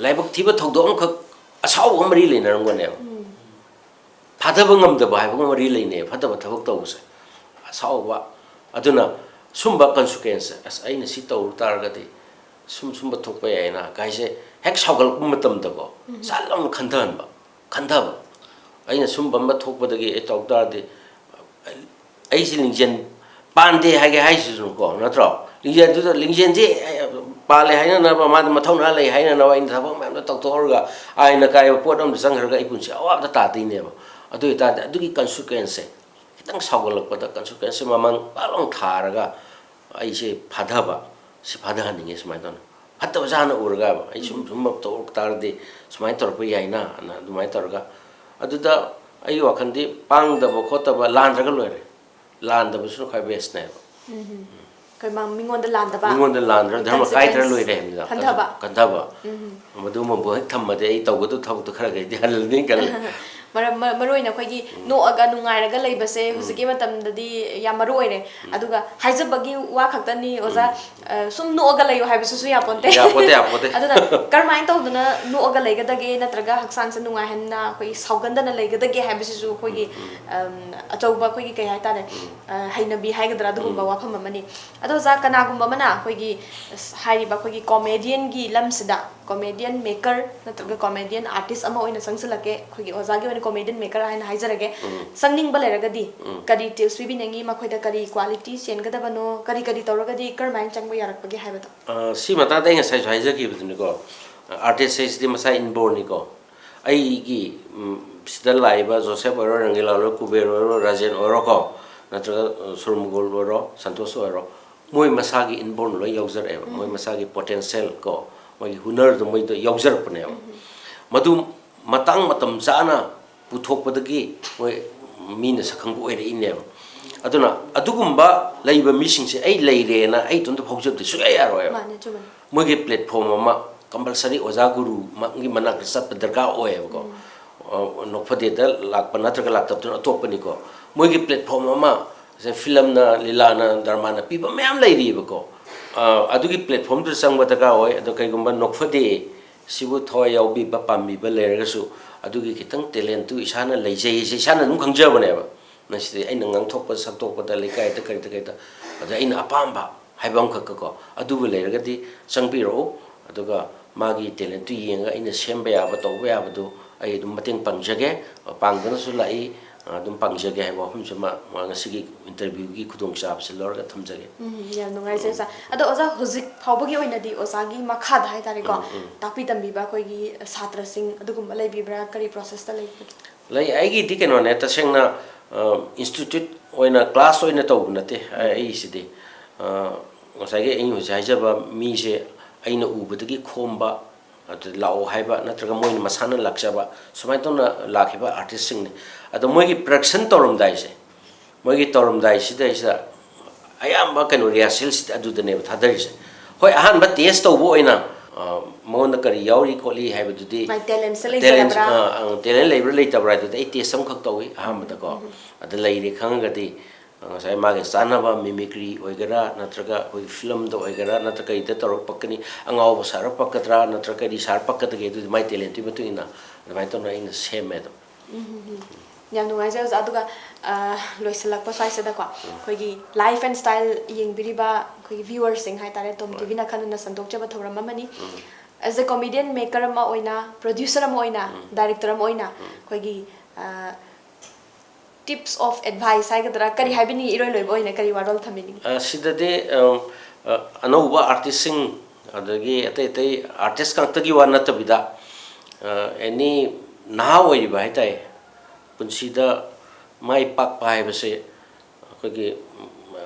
ꯂꯥꯏꯕꯛ ꯊꯤꯕ ꯊꯧꯗꯣꯛ ꯑꯃꯈꯛ ꯑꯁꯥꯎꯕ ꯑꯃ ꯃꯔꯤ ꯂꯩꯅꯔꯝꯒꯅꯦꯕ꯫ ꯐꯥꯊꯕ ꯉꯝꯗꯕ ꯍꯥꯏꯕꯒ ꯃꯔꯤ ꯂꯩꯅꯩ, ꯐꯠꯇꯕ ꯊꯕꯛ ꯇꯧꯕꯁꯦ꯫ ꯑꯁꯥꯎꯕ꯫ ꯑꯗꯨꯅ ꯁꯨꯝꯕ ꯀꯟꯁꯤꯀ꯭ꯋꯦꯟꯁꯁꯦ, ꯑꯁ, ꯑꯩꯅ ꯁꯤ ꯇꯧꯔꯨ ꯇꯥꯔꯒꯗꯤ ꯁꯨꯝ ꯁꯨꯝꯕ ꯊꯣꯛꯄ ꯌꯥꯏꯅ ꯀꯥꯏꯁꯦ ꯍꯦꯛ ꯁꯥꯎꯒꯠꯂꯛꯄ ꯃꯇꯝꯗꯀꯣ, ꯆꯥꯛ ꯂꯥꯎꯅ ꯈꯟꯊꯍꯟꯕ, ꯈꯟꯊꯕ꯫ ꯑꯩꯅ ꯁꯨꯝꯕ ꯑꯃ ꯊꯣꯛꯄꯗꯒꯤ ꯑꯩ ꯇꯧ ꯇꯥꯔꯗꯤ, ꯑꯩꯁꯤ ꯂꯤꯡꯖꯦꯜ ꯄꯥꯟꯗꯦ ꯍꯥꯏꯒꯦ ꯍꯥꯏꯁꯤꯁꯨꯀꯣ, ꯅꯠꯇ꯭ꯔꯣ? ꯂꯤꯡꯖꯦꯜꯗꯨꯗ, ꯂꯤꯡꯖꯦꯜꯁꯤ ꯄꯥꯜꯂꯦ ꯍꯥꯏꯅꯅꯕ, ꯃꯥꯗ ꯃꯊꯧꯅꯥ ꯂꯩ ꯍꯥꯏꯅꯅꯕ ꯑꯩꯅ ꯊꯕꯛ ꯃꯌꯥꯝꯗꯣ ꯇꯧꯊꯣꯛꯑꯒ ꯑꯥꯏꯟꯅ ꯀꯥꯏꯕ ꯄꯣꯠ ꯑꯃꯗ ꯆꯪꯈ꯭ꯔꯒ ꯑꯩ ꯄꯨꯟꯁꯤ ꯑꯋꯥꯕꯗ ꯇꯥꯗꯣꯏꯅꯦꯕ꯫ ꯑꯗꯨ ꯑꯣꯏꯇꯥꯔꯗꯤ ꯑꯗꯨꯒꯤ ꯀꯟꯁꯤꯀ꯭ꯋꯦꯟꯁꯁꯦ, ꯈꯤꯇꯪ ꯁꯥꯎꯒꯠꯂꯛꯄꯗ ꯀꯟꯁꯤꯀ꯭ꯋꯦꯟꯁꯁꯦ ꯃꯃꯥꯡ ꯄꯥꯛ ꯂꯥꯎ ꯊꯥꯔꯒ ꯑꯩꯁꯦ ꯐꯥꯊꯕ, ꯁꯤ ꯐꯥꯊꯍꯟꯅꯤꯡꯉꯦ ꯁꯨꯃꯥꯏꯅ ꯇꯧꯅ꯫ ꯐꯠꯇꯕꯁꯦ ꯍꯥꯟꯅ ꯎꯔꯒ ꯑꯩ ꯁꯨꯝ, ꯁꯨꯝꯕ ꯇꯧꯔꯛ ꯇꯥꯔꯗꯤ ꯁꯨꯃꯥꯏꯅ ꯇꯧꯔꯛꯄ ꯌꯥꯏꯅ, ꯑꯅ ꯑꯗꯨꯃꯥꯏꯅ ꯇꯧꯔꯒ, ꯑꯗꯨꯗ ꯑꯩꯒꯤ ꯋꯥꯈꯜꯗꯤ ꯄꯥꯡꯗꯕ ꯈꯣꯠꯇꯕ ꯂꯥꯟꯗ꯭ꯔꯒ ꯂꯣꯏꯔꯦ꯫ ꯂꯥꯟꯗꯕꯁꯤꯅ ꯈ꯭ꯋꯥꯏ ꯕꯦꯁꯅꯦꯕ꯫ ꯑꯩꯈꯣꯏ ꯃꯥ-, ꯃꯤꯉꯣꯟꯗ ꯂꯥꯟꯗꯕ꯫ ꯃꯤꯉꯣꯟꯗ ꯂꯥꯟꯗ꯭ꯔ, ꯙꯔꯃ ꯀꯥꯏꯗ꯭ꯔ ꯂꯣꯏꯔꯦ ꯍꯥꯏꯕꯅꯤꯗ꯫ ꯈꯟꯊꯕ꯫ ꯈꯟꯊꯕ꯫ ꯃꯗꯨꯃꯕꯨ ꯍꯦꯛ ꯊꯝꯃꯗꯤ ꯑꯩ ꯇꯧꯒꯗꯕ ꯊꯕꯛꯇꯣ ꯈꯔ ꯈꯩꯗꯤ ꯍꯜꯂꯅꯤ ꯈꯜꯂꯦ꯫ ꯃꯔꯝ-, ꯃ-, ꯃꯔꯨ ꯑꯣꯏꯅ ꯑꯩꯈꯣꯏꯒꯤ ꯅꯣꯛꯑꯒ ꯅꯨꯡꯉꯥꯏꯔꯒ ꯂꯩꯕꯁꯦ ꯍꯧꯖꯤꯛꯀꯤ ꯃꯇꯝꯗꯗꯤ ꯌꯥꯝ ꯃꯔꯨ ꯑꯣꯏꯔꯦ꯫ ꯑꯗꯨꯒ ꯍꯥꯏꯖꯕꯒꯤ ꯋꯥ ꯈꯛꯇꯅꯤ, ꯑꯣꯖꯥ, ꯑ, ꯁꯨꯝ ꯅꯣꯛꯑꯒ ꯂꯩꯌꯨ ꯍꯥꯏꯕꯁꯤꯁꯨ ꯌꯥꯄꯣꯟꯇꯦ꯫ ꯌꯥꯄꯣꯟꯇꯦ, ꯌꯥꯄꯣꯟꯇꯦ꯫ ꯑꯗꯨꯅ ꯀꯔꯝꯍꯥꯏꯅ ꯇꯧꯗꯅ ꯅꯣꯛꯑꯒ ꯂꯩꯒꯗꯒꯦ, ꯅꯠꯇ꯭ꯔꯒ ꯍꯛꯆꯥꯡꯁꯦ ꯅꯨꯡꯉꯥꯏꯍꯟꯅ ꯑꯩꯈꯣꯏ ꯁꯥꯎꯒꯟꯗꯅ ꯂꯩꯒꯗꯒꯦ ꯍꯥꯏꯕꯁꯤꯁꯨ ꯑꯩꯈꯣꯏꯒꯤ, ꯑꯝ, ꯑꯆꯧꯕ ꯑꯩꯈꯣꯏꯒꯤ ꯀꯩ ꯍꯥꯏꯇꯥꯔꯦ, ꯑ, ꯍꯩꯅꯕꯤ ꯍꯥꯏꯒꯗ꯭ꯔꯥ, ꯑꯗꯨꯒꯨꯝꯕ ꯋꯥꯐꯝ ꯑꯃꯅꯤ꯫ ꯑꯗꯣ ꯑꯣꯖꯥ, ꯀꯅꯥꯒꯨꯝꯕ ꯑꯃꯅ ꯑꯩꯈꯣꯏꯒꯤ, ꯑꯁ, ꯍꯥꯏꯔꯤꯕ ꯑꯩꯈꯣꯏꯒꯤ comedianꯒꯤ ꯂꯝꯁꯤꯗ comedian maker ꯅꯠꯇ꯭ꯔꯒ comedian artist ꯑꯃ ꯑꯣꯏꯅ ꯆꯪꯁꯤꯜꯂꯛꯀꯦ, ꯑꯩꯈꯣꯏꯒꯤ ꯑꯣꯖꯥꯒꯤ ꯑꯣꯏꯅ comedian maker ꯍꯥꯏꯅ ꯍꯥꯏꯖꯔꯒꯦ, ꯆꯪꯅꯤꯡꯕ ꯂꯩꯔꯒꯗꯤ ꯀꯔꯤ tips ꯄꯤꯕꯤꯅꯤꯡꯉꯤ? ꯃꯈꯣꯏꯗ ꯀꯔꯤ quality ꯆꯦꯟꯒꯗꯕꯅꯣ? ꯀꯔꯤ ꯀꯔꯤ ꯇꯧꯔꯒꯗꯤ ꯀꯔꯝꯍꯥꯏꯅ ꯆꯪꯕ ꯌꯥꯔꯛꯄꯒꯦ ꯍꯥꯏꯕꯗꯣ? ꯑ, ꯁꯤ ꯃꯇꯥꯡꯗ ꯑꯩ ꯉꯁꯥꯏꯁꯨ ꯍꯥꯏꯖꯈꯤꯕꯗꯨꯅꯤꯀꯣ, artist ꯍꯥꯏꯁꯤꯗꯤ ꯃꯁꯥ inbornꯅꯤꯀꯣ꯫ ꯑꯩꯒꯤ, ꯎꯝ, ꯁꯤꯗ ꯂꯥꯛꯏꯕ ꯖꯣꯁꯦꯐ ꯑꯣꯏꯔꯣ, ꯔꯪꯒꯤꯂꯥꯜ ꯑꯣꯏꯔꯣ, ꯀꯨꯕꯦꯔ ꯑꯣꯏꯔꯣ, ꯔꯥꯖꯦꯟ ꯑꯣꯏꯔꯣꯀꯣ, ꯅꯠꯇ꯭ꯔꯒ, ꯑ, ꯁꯨꯔꯃꯒꯣꯜ ꯑꯣꯏꯔꯣ, ꯁꯟꯇꯣꯁ ꯑꯣꯏꯔꯣ, ꯃꯣꯏ ꯃꯁꯥꯒꯤ inborn ꯂꯣꯏ ꯌꯥꯎꯖꯔꯛꯑꯦꯕ꯫ ꯃꯣꯏ ꯃꯁꯥꯒꯤ potential ꯀꯣ, ꯃꯣꯏꯒꯤ ꯍꯨꯅꯔꯗꯣ ꯃꯣꯏꯗ ꯌꯥꯎꯖꯔꯛꯄꯅꯦꯕ꯫ ꯃꯗꯨ ꯃꯇꯥꯡ ꯃꯇꯝ ꯆꯥꯅ ꯄꯨꯊꯣꯛꯄꯗꯒꯤ ꯃꯣꯏ ꯃꯤꯅ ꯁꯛꯈꯪꯕ ꯑꯣꯏꯔꯛꯏꯅꯦꯕ꯫ ꯑꯗꯨꯅ ꯑꯗꯨꯒꯨꯝꯕ ꯂꯩꯕ ꯃꯤꯁꯤꯡꯁꯦ ꯑꯩ ꯂꯩꯔꯦꯅ ꯑꯩ ꯏꯇꯣꯝꯇ ꯐꯥꯎꯖꯕꯗꯤ ꯁꯨꯡꯌꯥ ꯌꯥꯔꯣꯏꯕ꯫ ꯃꯥꯅꯦ, ꯆꯨꯝꯃꯦ꯫ ꯃꯣꯏꯒꯤ platform ꯑꯃ compulsory ꯑꯣꯖꯥ ꯒꯨꯔꯨꯃꯛꯒꯤ ꯃꯅꯥꯛꯇ ꯆꯠꯄ ꯗꯔꯀꯥꯔ ꯑꯣꯏꯌꯦꯕꯀꯣ꯫ ꯑ, ꯅꯣꯛꯐꯗꯦꯗ ꯂꯥꯛꯄ ꯅꯠꯇ꯭ꯔꯒ ꯂꯥꯛꯇꯕꯗꯨꯅ ꯑꯇꯣꯞꯄꯅꯤꯀꯣ꯫ ꯃꯣꯏꯒꯤ platform ꯑꯃ, ꯁꯦ ꯐꯤꯂꯝꯅ, ꯂꯤꯂꯥꯅ, ꯗ꯭ꯔꯃꯥꯅ ꯄꯤꯕ ꯃꯌꯥꯝ ꯂꯩꯔꯤꯕꯀꯣ꯫ ꯑ, ꯑꯗꯨꯒꯤ platformꯗꯨ ꯆꯪꯕ ꯗꯔꯀꯥꯔ ꯑꯣꯏ꯫ ꯑꯗꯣ ꯀꯩꯒꯨꯝꯕ ꯅꯣꯛꯐꯗꯦ ꯁꯤꯕꯨ ꯊꯋꯥꯏ ꯌꯥꯎꯕꯤꯕ, ꯄꯥꯝꯕꯤꯕ ꯂꯩꯔꯒꯁꯨ, ꯑꯗꯨꯒꯤ ꯈꯤꯇꯪ talentꯇꯨ ꯏꯁꯥꯅ ꯂꯩꯖꯩ ꯍꯥꯏꯁꯦ ꯏꯁꯥꯅ ꯑꯗꯨꯝ ꯈꯪꯖꯕꯅꯦꯕ꯫ ꯃꯁꯤꯗꯤ ꯑꯩꯅ ꯉꯥꯡꯊꯣꯛꯄ ꯁꯛꯇꯣꯛꯄꯗ, ꯂꯩꯀꯥꯏꯗ ꯀꯔꯤꯗ ꯀꯔꯤꯗ, ꯑꯗ ꯑꯩꯅ ꯑꯄꯥꯝꯕ ꯍꯥꯏꯕ ꯑꯃꯈꯛꯀꯀꯣ, ꯑꯗꯨꯕꯨ ꯂꯩꯔꯒꯗꯤ ꯆꯪꯕꯤꯔꯛꯎ꯫ ꯑꯗꯨꯒ ꯃꯥꯒꯤ talentꯇꯨ ꯌꯦꯡꯉꯒ ꯑꯩꯅ ꯁꯦꯝꯕ ꯌꯥꯕ, ꯇꯧꯕ ꯌꯥꯕꯗꯨ ꯑꯩ ꯑꯗꯨꯝ ꯃꯇꯦꯡ ꯄꯥꯡꯖꯒꯦ꯫ ꯄꯥꯡꯗꯅꯁꯨ ꯂꯥꯛꯏ, ꯑꯗꯨꯝ ꯄꯥꯡꯖꯒꯦ ꯍꯥꯏꯕ ꯋꯥꯐꯝꯁꯤꯃ ꯉꯁꯤꯒꯤ interviewꯒꯤ ꯈꯨꯗꯣꯡꯆꯥꯕꯁꯤ ꯂꯧꯔꯒ ꯊꯝꯖꯒꯦ꯫ ꯎꯝ, ꯌꯥꯝ ꯅꯨꯡꯉꯥꯏꯖꯩ ꯑꯣꯖꯥ꯫ ꯑꯗꯣ ꯑꯣꯖꯥ, ꯍꯧꯖꯤꯛ ꯐꯥꯎꯕꯒꯤ ꯑꯣꯏꯅꯗꯤ ꯑꯣꯖꯥꯒꯤ ꯃꯈꯥꯗ ꯍꯥꯏꯇꯥꯔꯦꯀꯣ, ꯎꯝ, ꯎꯝ꯫ ꯇꯥꯛꯄꯤ ꯇꯝꯕꯤꯕ ꯑꯩꯈꯣꯏꯒꯤ ꯁꯥꯇ꯭ꯔꯁꯤꯡ ꯑꯗꯨꯒꯨꯝꯕ ꯂꯩꯕꯤꯕ꯭ꯔꯥ? ꯀꯔꯤ processꯇ ꯂꯩꯕꯒꯦ? ꯂꯩ꯫ ꯑꯩꯒꯤꯗꯤ ꯀꯩꯅꯣꯅꯦ, ꯇꯁꯦꯡꯅ, ꯑ, institute ꯑꯣꯏꯅ, class ꯑꯣꯏꯅ ꯇꯧꯕ ꯅꯠꯇꯦ꯫ ꯑ, ꯑꯩꯁꯤꯗꯤ, ꯑ, ꯉꯁꯥꯏꯒꯤ ꯑꯩꯅ ꯍꯧꯖꯤꯛ ꯍꯥꯏꯖꯕ ꯃꯤꯁꯦ ꯑꯩꯅ ꯎꯕꯗꯒꯤ ꯈꯣꯝꯕ, ꯑꯗꯨ ꯂꯥꯛꯑꯣ ꯍꯥꯏꯕ, ꯅꯠꯇ꯭ꯔꯒ ꯃꯣꯏꯅ ꯃꯁꯥꯅ ꯂꯥꯛꯆꯕ, ꯁꯨꯃꯥꯏꯅ ꯇꯧꯅ ꯂꯥꯛꯈꯤꯕ artistꯁꯤꯡꯅꯤ꯫ ꯑꯗꯣ ꯃꯣꯏꯒꯤ production ꯇꯧꯔꯝꯗꯥꯏꯁꯦ, ꯃꯣꯏꯒꯤ ꯇꯧꯔꯝꯗꯥꯏꯁꯤꯗꯩꯁꯤꯗ ꯑꯌꯥꯝꯕ ꯀꯩꯅꯣ rehearsalꯁꯤꯗꯤ ꯑꯗꯨꯗꯅꯦꯕ ꯊꯥꯗꯔꯤꯁꯦ꯫ ꯍꯣꯏ, ꯑꯍꯥꯟꯕ test ꯇꯧꯕ ꯑꯣꯏꯅ, ꯑ, ꯃꯉꯣꯟꯗ ꯀꯔꯤ ꯌꯥꯎꯔꯤ ꯈꯣꯠꯂꯤ ꯍꯥꯏꯕꯗꯨꯗꯤ, ꯃꯥꯏ talentꯁꯦ talent, ꯂꯩꯖꯔꯕ꯭ꯔꯥ? ꯑ, ꯑ, talent ꯂꯩꯕ꯭ꯔꯥ ꯂꯩꯇꯕ꯭ꯔꯥ ꯍꯥꯏꯗꯨꯗꯤ ꯑꯩ test ꯑꯃꯈꯛ ꯇꯧꯏ ꯑꯍꯥꯟꯕꯗꯀꯣ꯫ ꯎꯝ, ꯎꯝ꯫ ꯑꯗ ꯂꯩꯔꯦ ꯈꯪꯉꯒꯗꯤ, ꯑ, ꯉꯁꯥꯏ ꯃꯥꯒꯤ ꯆꯥꯟꯅꯕ mimicry ꯑꯣꯏꯒꯦꯔꯥ, ꯅꯠꯇ꯭ꯔꯒ ꯑꯩꯈꯣꯏꯒꯤ ꯐꯤꯂꯝꯗ ꯑꯣꯏꯒꯦꯔꯥ, ꯅꯠꯇ꯭ꯔꯒ ꯀꯔꯤꯗ ꯇꯧꯔꯒ ꯄꯛꯀꯅꯤ, ꯑꯉꯥꯎꯕ ꯁꯥꯔ ꯄꯛꯀꯗ꯭ꯔꯥ, ꯅꯠꯇ꯭ꯔꯒ ꯀꯔꯤ ꯁꯥꯔ ꯄꯛꯀꯗꯒꯦ, ꯑꯗꯨꯗꯤ ꯃꯥꯏ talentꯇꯨꯒꯤ ꯃꯇꯨꯡ ꯏꯟꯅ ꯑꯗꯨꯃꯥꯏꯅ ꯇꯧꯅ ꯑꯩꯅ ꯁꯦꯝꯃꯦ ꯑꯗꯨꯝ꯫ ꯎꯝ, ꯎꯝ, ꯎꯝ꯫ ꯌꯥꯝ ꯅꯨꯡꯉꯥꯏꯖꯩ ꯑꯣꯖꯥ꯫ ꯑꯗꯨꯒ, ꯑ, ꯂꯣꯏꯁꯤꯜꯂꯛꯄ ꯁ꯭ꯋꯥꯏꯁꯤꯗꯀꯣ, ꯎꯝ꯫ ꯑꯩꯈꯣꯏꯒꯤ Life and Style ꯌꯦꯡꯕꯤꯔꯤꯕ ꯑꯩꯈꯣꯏꯒꯤ viewerꯁꯤꯡ ꯍꯥꯏꯇꯥꯔꯦ, ꯇꯣꯝ ꯍꯣꯏ꯫ ꯇꯤꯚꯤꯅ ꯈꯟꯗꯨꯅ ꯁꯟꯗꯣꯛꯆꯕ ꯊꯧꯔꯝ ꯑꯃꯅꯤ꯫ ꯎꯝ꯫ As a comedian maker ꯑꯃ ꯑꯣꯏꯅ, producer ꯑꯃ ꯑꯣꯏꯅ, ꯎꯝ꯫ Director ꯑꯃ ꯑꯣꯏꯅ, ꯎꯝ꯫ ꯑꯩꯈꯣꯏꯒꯤ, ꯑ, tips of advice ꯍꯥꯏꯒꯗ꯭ꯔꯥ, ꯀꯔꯤ ꯎꯝ꯫ ꯍꯥꯏꯕꯤꯅꯤꯡꯉꯤ? ꯏꯔꯣꯏ ꯂꯣꯏꯕ ꯑꯣꯏꯅ ꯀꯔꯤ ꯋꯥꯔꯣꯜ ꯊꯝꯕꯤꯅꯤꯡꯉꯤ? ꯑ, ꯁꯤꯗꯗꯤ, ꯑ, ꯑ, ꯑꯅꯧꯕ artistꯁꯤꯡ, ꯑꯗꯒꯤ ꯑꯇꯩ ꯑꯇꯩ artist ꯉꯥꯛꯇꯒꯤ ꯋꯥ ꯅꯠꯇꯕꯤꯗ, ꯑ, any ꯅꯍꯥ ꯑꯣꯏꯔꯤꯕ ꯍꯥꯏꯇꯥꯔꯦ, ꯄꯨꯟꯁꯤꯗ ꯃꯥꯏ ꯄꯥꯛꯄ ꯍꯥꯏꯕꯁꯦ ꯑꯩꯈꯣꯏꯒꯤ,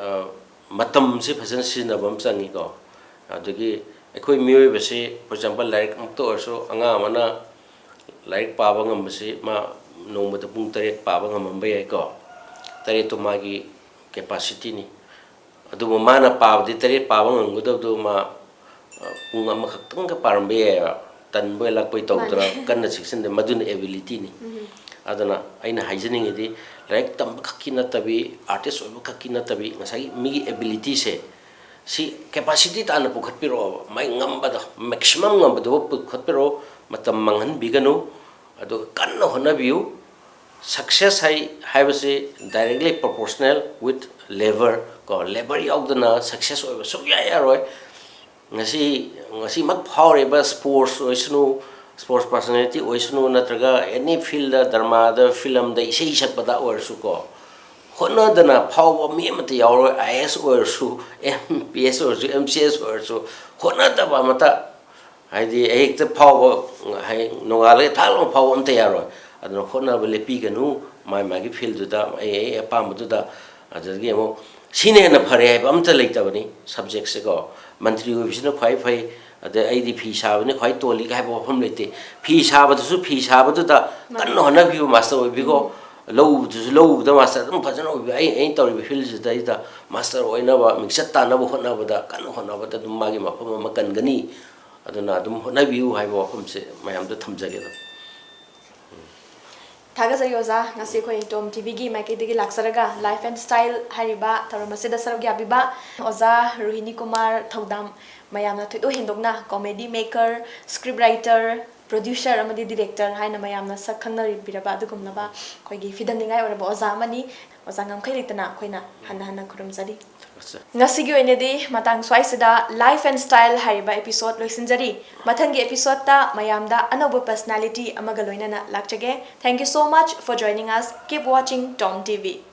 ꯑ, ꯃꯇꯝꯁꯦ ꯐꯖꯅ ꯁꯤꯖꯤꯟꯅꯕ ꯑꯃ ꯆꯪꯉꯤꯀꯣ꯫ ꯑꯗꯒꯤ ꯑꯩꯈꯣꯏ ꯃꯤꯑꯣꯏꯕꯁꯤ, for example, ꯂꯥꯏꯔꯤꯛꯃꯛꯇ ꯑꯣꯏꯔꯁꯨ, ꯑꯉꯥꯡ ꯑꯃꯅ ꯂꯥꯏꯔꯤꯛ ꯄꯥꯕ ꯉꯝꯕꯁꯤ ꯃꯥ ꯅꯣꯡꯃꯗ ꯄꯨꯡ ꯇꯔꯦꯠ ꯄꯥꯕ ꯉꯝꯃꯝꯕ ꯌꯥꯏꯀꯣ꯫ ꯇꯔꯦꯠꯇꯣ ꯃꯥꯒꯤ capacityꯅꯤ꯫ ꯑꯗꯨꯕꯨ ꯃꯥꯅ ꯄꯥꯕꯗꯤ, ꯇꯔꯦꯠ ꯄꯥꯕ ꯉꯝꯒꯗꯕꯗꯨ ꯃꯥ, ꯑ, ꯄꯨꯡ ꯑꯃꯈꯛꯇꯪꯒ ꯄꯥꯔꯝꯕ ꯌꯥꯏꯑꯕ꯫ ꯇꯟꯕꯣꯏ ꯂꯥꯛꯄꯣꯏ ꯇꯧꯗꯅ ꯀꯟꯅ ꯆꯦꯛꯁꯤꯟꯗꯦ, ꯃꯗꯨꯅ ꯑꯦꯕꯤꯂꯤꯇꯤꯅꯤ꯫ ꯑꯗꯨꯅ ꯑꯩꯅ ꯍꯥꯏꯖꯅꯤꯡꯉꯤꯗꯤ, ꯂꯥꯏꯔꯤꯛ ꯇꯝꯕ ꯈꯛꯀꯤ ꯅꯠꯇꯕꯤ, ꯑꯥꯔꯇꯤꯁ ꯑꯣꯏꯕ ꯈꯛꯀꯤ ꯅꯠꯇꯕꯤ, ꯉꯁꯥꯏꯒꯤ ꯃꯤꯒꯤ ꯑꯦꯕꯤꯂꯤꯇꯤꯁꯦ, ꯁꯤ ꯀꯦꯄꯥꯁꯤꯇꯤ ꯇꯥꯅ ꯄꯨꯈꯠꯄꯤꯔꯛꯑꯣꯕ, ꯃꯥꯏ ꯉꯝꯕꯗꯣ, ꯃꯦꯛꯁꯤꯃꯝ ꯉꯝꯕꯗꯨꯕꯨ ꯄꯨꯈꯠꯄꯤꯔꯛꯑꯣ, ꯃꯇꯝ ꯃꯥꯡꯍꯟꯕꯤꯒꯅꯨ, ꯑꯗꯨꯒ ꯀꯟꯅ ꯍꯣꯠꯅꯕꯤꯌꯨ꯫ ꯁꯛꯁꯦꯁ ꯍꯥꯏ ꯍꯥꯏꯕꯁꯤ directly proportional with labor ꯀꯣ꯫ ꯂꯦꯕꯔ ꯌꯥꯎꯗꯅ ꯁꯛꯁꯦꯁ ꯑꯣꯏꯕ ꯁꯨꯡꯌꯥ ꯌꯥꯔꯣꯏ꯫ ꯉꯁꯤ, ꯉꯁꯤꯃꯛ ꯐꯥꯎꯔꯤꯕ ꯁ꯭ꯄꯣꯔꯠꯁ ꯑꯣꯏꯁꯅꯨ, ꯁ꯭ꯄꯣꯔꯠꯁ ꯄꯥꯔꯁꯣꯅꯦꯂꯤꯇꯤ ꯑꯣꯏꯁꯅꯨ, ꯅꯠꯇ꯭ꯔꯒ ꯑꯦꯅꯤ ꯐꯤꯜꯗ, ꯗ꯭ꯔꯃꯥꯗ, ꯐꯤꯂꯝꯗ, ꯏꯁꯩ ꯁꯛꯄꯗ ꯑꯣꯏꯔꯁꯨꯀꯣ, ꯍꯣꯠꯅꯗꯅ ꯐꯥꯎꯕ ꯃꯤ ꯑꯃꯠꯇ ꯌꯥꯎꯔꯣꯏ꯫ ꯑꯥꯏ ꯑꯦ ꯑꯦꯁ ꯑꯣꯏꯔꯁꯨ, ꯑꯦꯝ ꯄꯤ ꯑꯦꯁ ꯑꯣꯏꯔꯁꯨ, ꯑꯦꯝ ꯁꯤ ꯑꯦꯁ ꯑꯣꯏꯔꯁꯨ, ꯍꯣꯠꯅꯗꯕ ꯑꯃꯇ, ꯍꯥꯏꯗꯤ ꯍꯦꯛꯇ ꯐꯥꯎꯕ, ꯍꯌꯦꯡ ꯅꯣꯡꯉꯥꯜꯂꯒ ꯊꯥꯛ ꯂꯥꯎꯅ ꯐꯥꯎꯕ ꯑꯝꯇ ꯌꯥꯔꯣꯏ꯫ ꯑꯗꯨꯅ ꯍꯣꯠꯅꯕ ꯂꯦꯞꯄꯤꯒꯅꯨ, ꯃꯥꯏ ꯃꯥꯒꯤ ꯐꯤꯜꯗꯨꯗ, ꯑꯩ ꯑꯩ ꯑꯄꯥꯝꯕꯗꯨꯗ꯫ ꯑꯗꯨꯗꯒꯤ ꯑꯃꯨꯛ ꯁꯤꯅ ꯍꯦꯟꯅ ꯐꯔꯦ ꯍꯥꯏꯕ ꯑꯝꯇ ꯂꯩꯇꯕꯅꯤ ꯁꯕꯖꯦꯛꯁꯦꯀꯣ꯫ ꯃꯟꯇ꯭ꯔꯤ ꯑꯣꯏꯕꯁꯤꯅ ꯈ꯭ꯋꯥꯏ ꯐꯩ, ꯑꯗꯩ ꯑꯩꯗꯤ ꯐꯤ ꯁꯥꯕꯅ ꯈ꯭ꯋꯥꯏ ꯇꯣꯜꯂꯤ ꯍꯥꯏꯕ ꯋꯥꯐꯝ ꯂꯩꯇꯦ꯫ ꯐꯤ ꯁꯥꯕꯗꯨꯁꯨ ꯐꯤ ꯁꯥꯕꯗꯨꯗ ꯀꯟꯅ ꯍꯣꯠꯅꯕꯤꯌꯨ, ꯃꯥꯁꯇꯔ ꯑꯣꯏꯕꯤꯀꯣ꯫ ꯂꯧ ꯎꯕꯗꯨꯁꯨ ꯂꯧ ꯎꯕꯗ ꯃꯥꯁꯇꯔ ꯑꯗꯨꯝ ꯐꯖꯅ ꯑꯣꯏꯕꯤꯌꯨ꯫ ꯑꯩ, ꯑꯩꯅ ꯇꯧꯔꯤꯕ ꯐꯤꯜꯁꯤꯗꯩꯗ ꯃꯥꯁꯇꯔ ꯑꯣꯏꯅꯕ, ꯃꯤꯡꯆꯠ ꯇꯥꯟꯅꯕ ꯍꯣꯠꯅꯕꯗ, ꯀꯟꯅ ꯍꯣꯠꯅꯕꯗ ꯑꯗꯨꯝ ꯃꯥꯒꯤ ꯃꯐꯝ ꯑꯃ ꯀꯟꯒꯅꯤ꯫ ꯑꯗꯨꯅ ꯑꯗꯨꯝ ꯍꯣꯠꯅꯕꯤꯌꯨ ꯍꯥꯏꯕ ꯋꯥꯐꯝꯁꯦ ꯃꯌꯥꯝꯗ ꯊꯝꯖꯒꯦ ꯑꯗꯨꯝ꯫ ꯊꯥꯒꯠꯆꯔꯤ ꯑꯣꯖꯥ, ꯉꯁꯤ ꯑꯩꯈꯣꯏ ꯇꯣꯝ ꯇꯤ ꯚꯤꯒꯤ ꯃꯥꯏꯀꯩꯗꯒꯤ ꯂꯥꯛꯆꯔꯒ Life and Style ꯍꯥꯏꯔꯤꯕ ꯊꯧꯔꯝ ꯑꯁꯤꯗ ꯁꯔꯨꯛ ꯌꯥꯕꯤꯕ ꯑꯣꯖꯥ ꯔꯣꯍꯤꯅꯤ ꯀꯨꯃꯥꯔ ꯊꯧꯗꯥꯝ, ꯃꯌꯥꯝꯅ ꯊꯣꯏꯗꯣꯛ ꯍꯦꯟꯗꯣꯛꯅ comedy maker, script writer, producer ꯑꯃꯗꯤ director ꯍꯥꯏꯅ ꯃꯌꯥꯝꯅ ꯁꯛ ꯈꯪꯅꯕꯤꯔꯕ ꯑꯗꯨꯒꯨꯝꯂꯕ ꯑꯩꯈꯣꯏꯒꯤ ꯐꯤꯗꯝꯅꯤꯡꯉꯥꯏ ꯑꯣꯏꯔꯕ ꯑꯣꯖꯥ ꯑꯃꯅꯤ꯫ ꯑꯣꯖꯥ, ꯉꯝꯈꯩ ꯂꯩꯇꯅ ꯑꯩꯈꯣꯏꯅ ꯍꯟꯅ ꯍꯟꯅ ꯈꯨꯔꯨꯝꯖꯔꯤ꯫ ꯉꯁꯤꯒꯤ ꯑꯣꯏꯅꯗꯤ ꯃꯇꯥꯡ ꯁ꯭ꯋꯥꯏꯁꯤꯗ Life and Style ꯍꯥꯏꯔꯤꯕ episode ꯂꯣꯏꯁꯤꯟꯖꯔꯤ꯫ ꯃꯊꯪꯒꯤ episodeꯇ ꯃꯌꯥꯝꯗ ꯑꯅꯧꯕ personality ꯑꯃꯒ ꯂꯣꯏꯅꯅ ꯂꯥꯛꯆꯒꯦ꯫ Thank you so much for joining us. Keep watching Tom T V.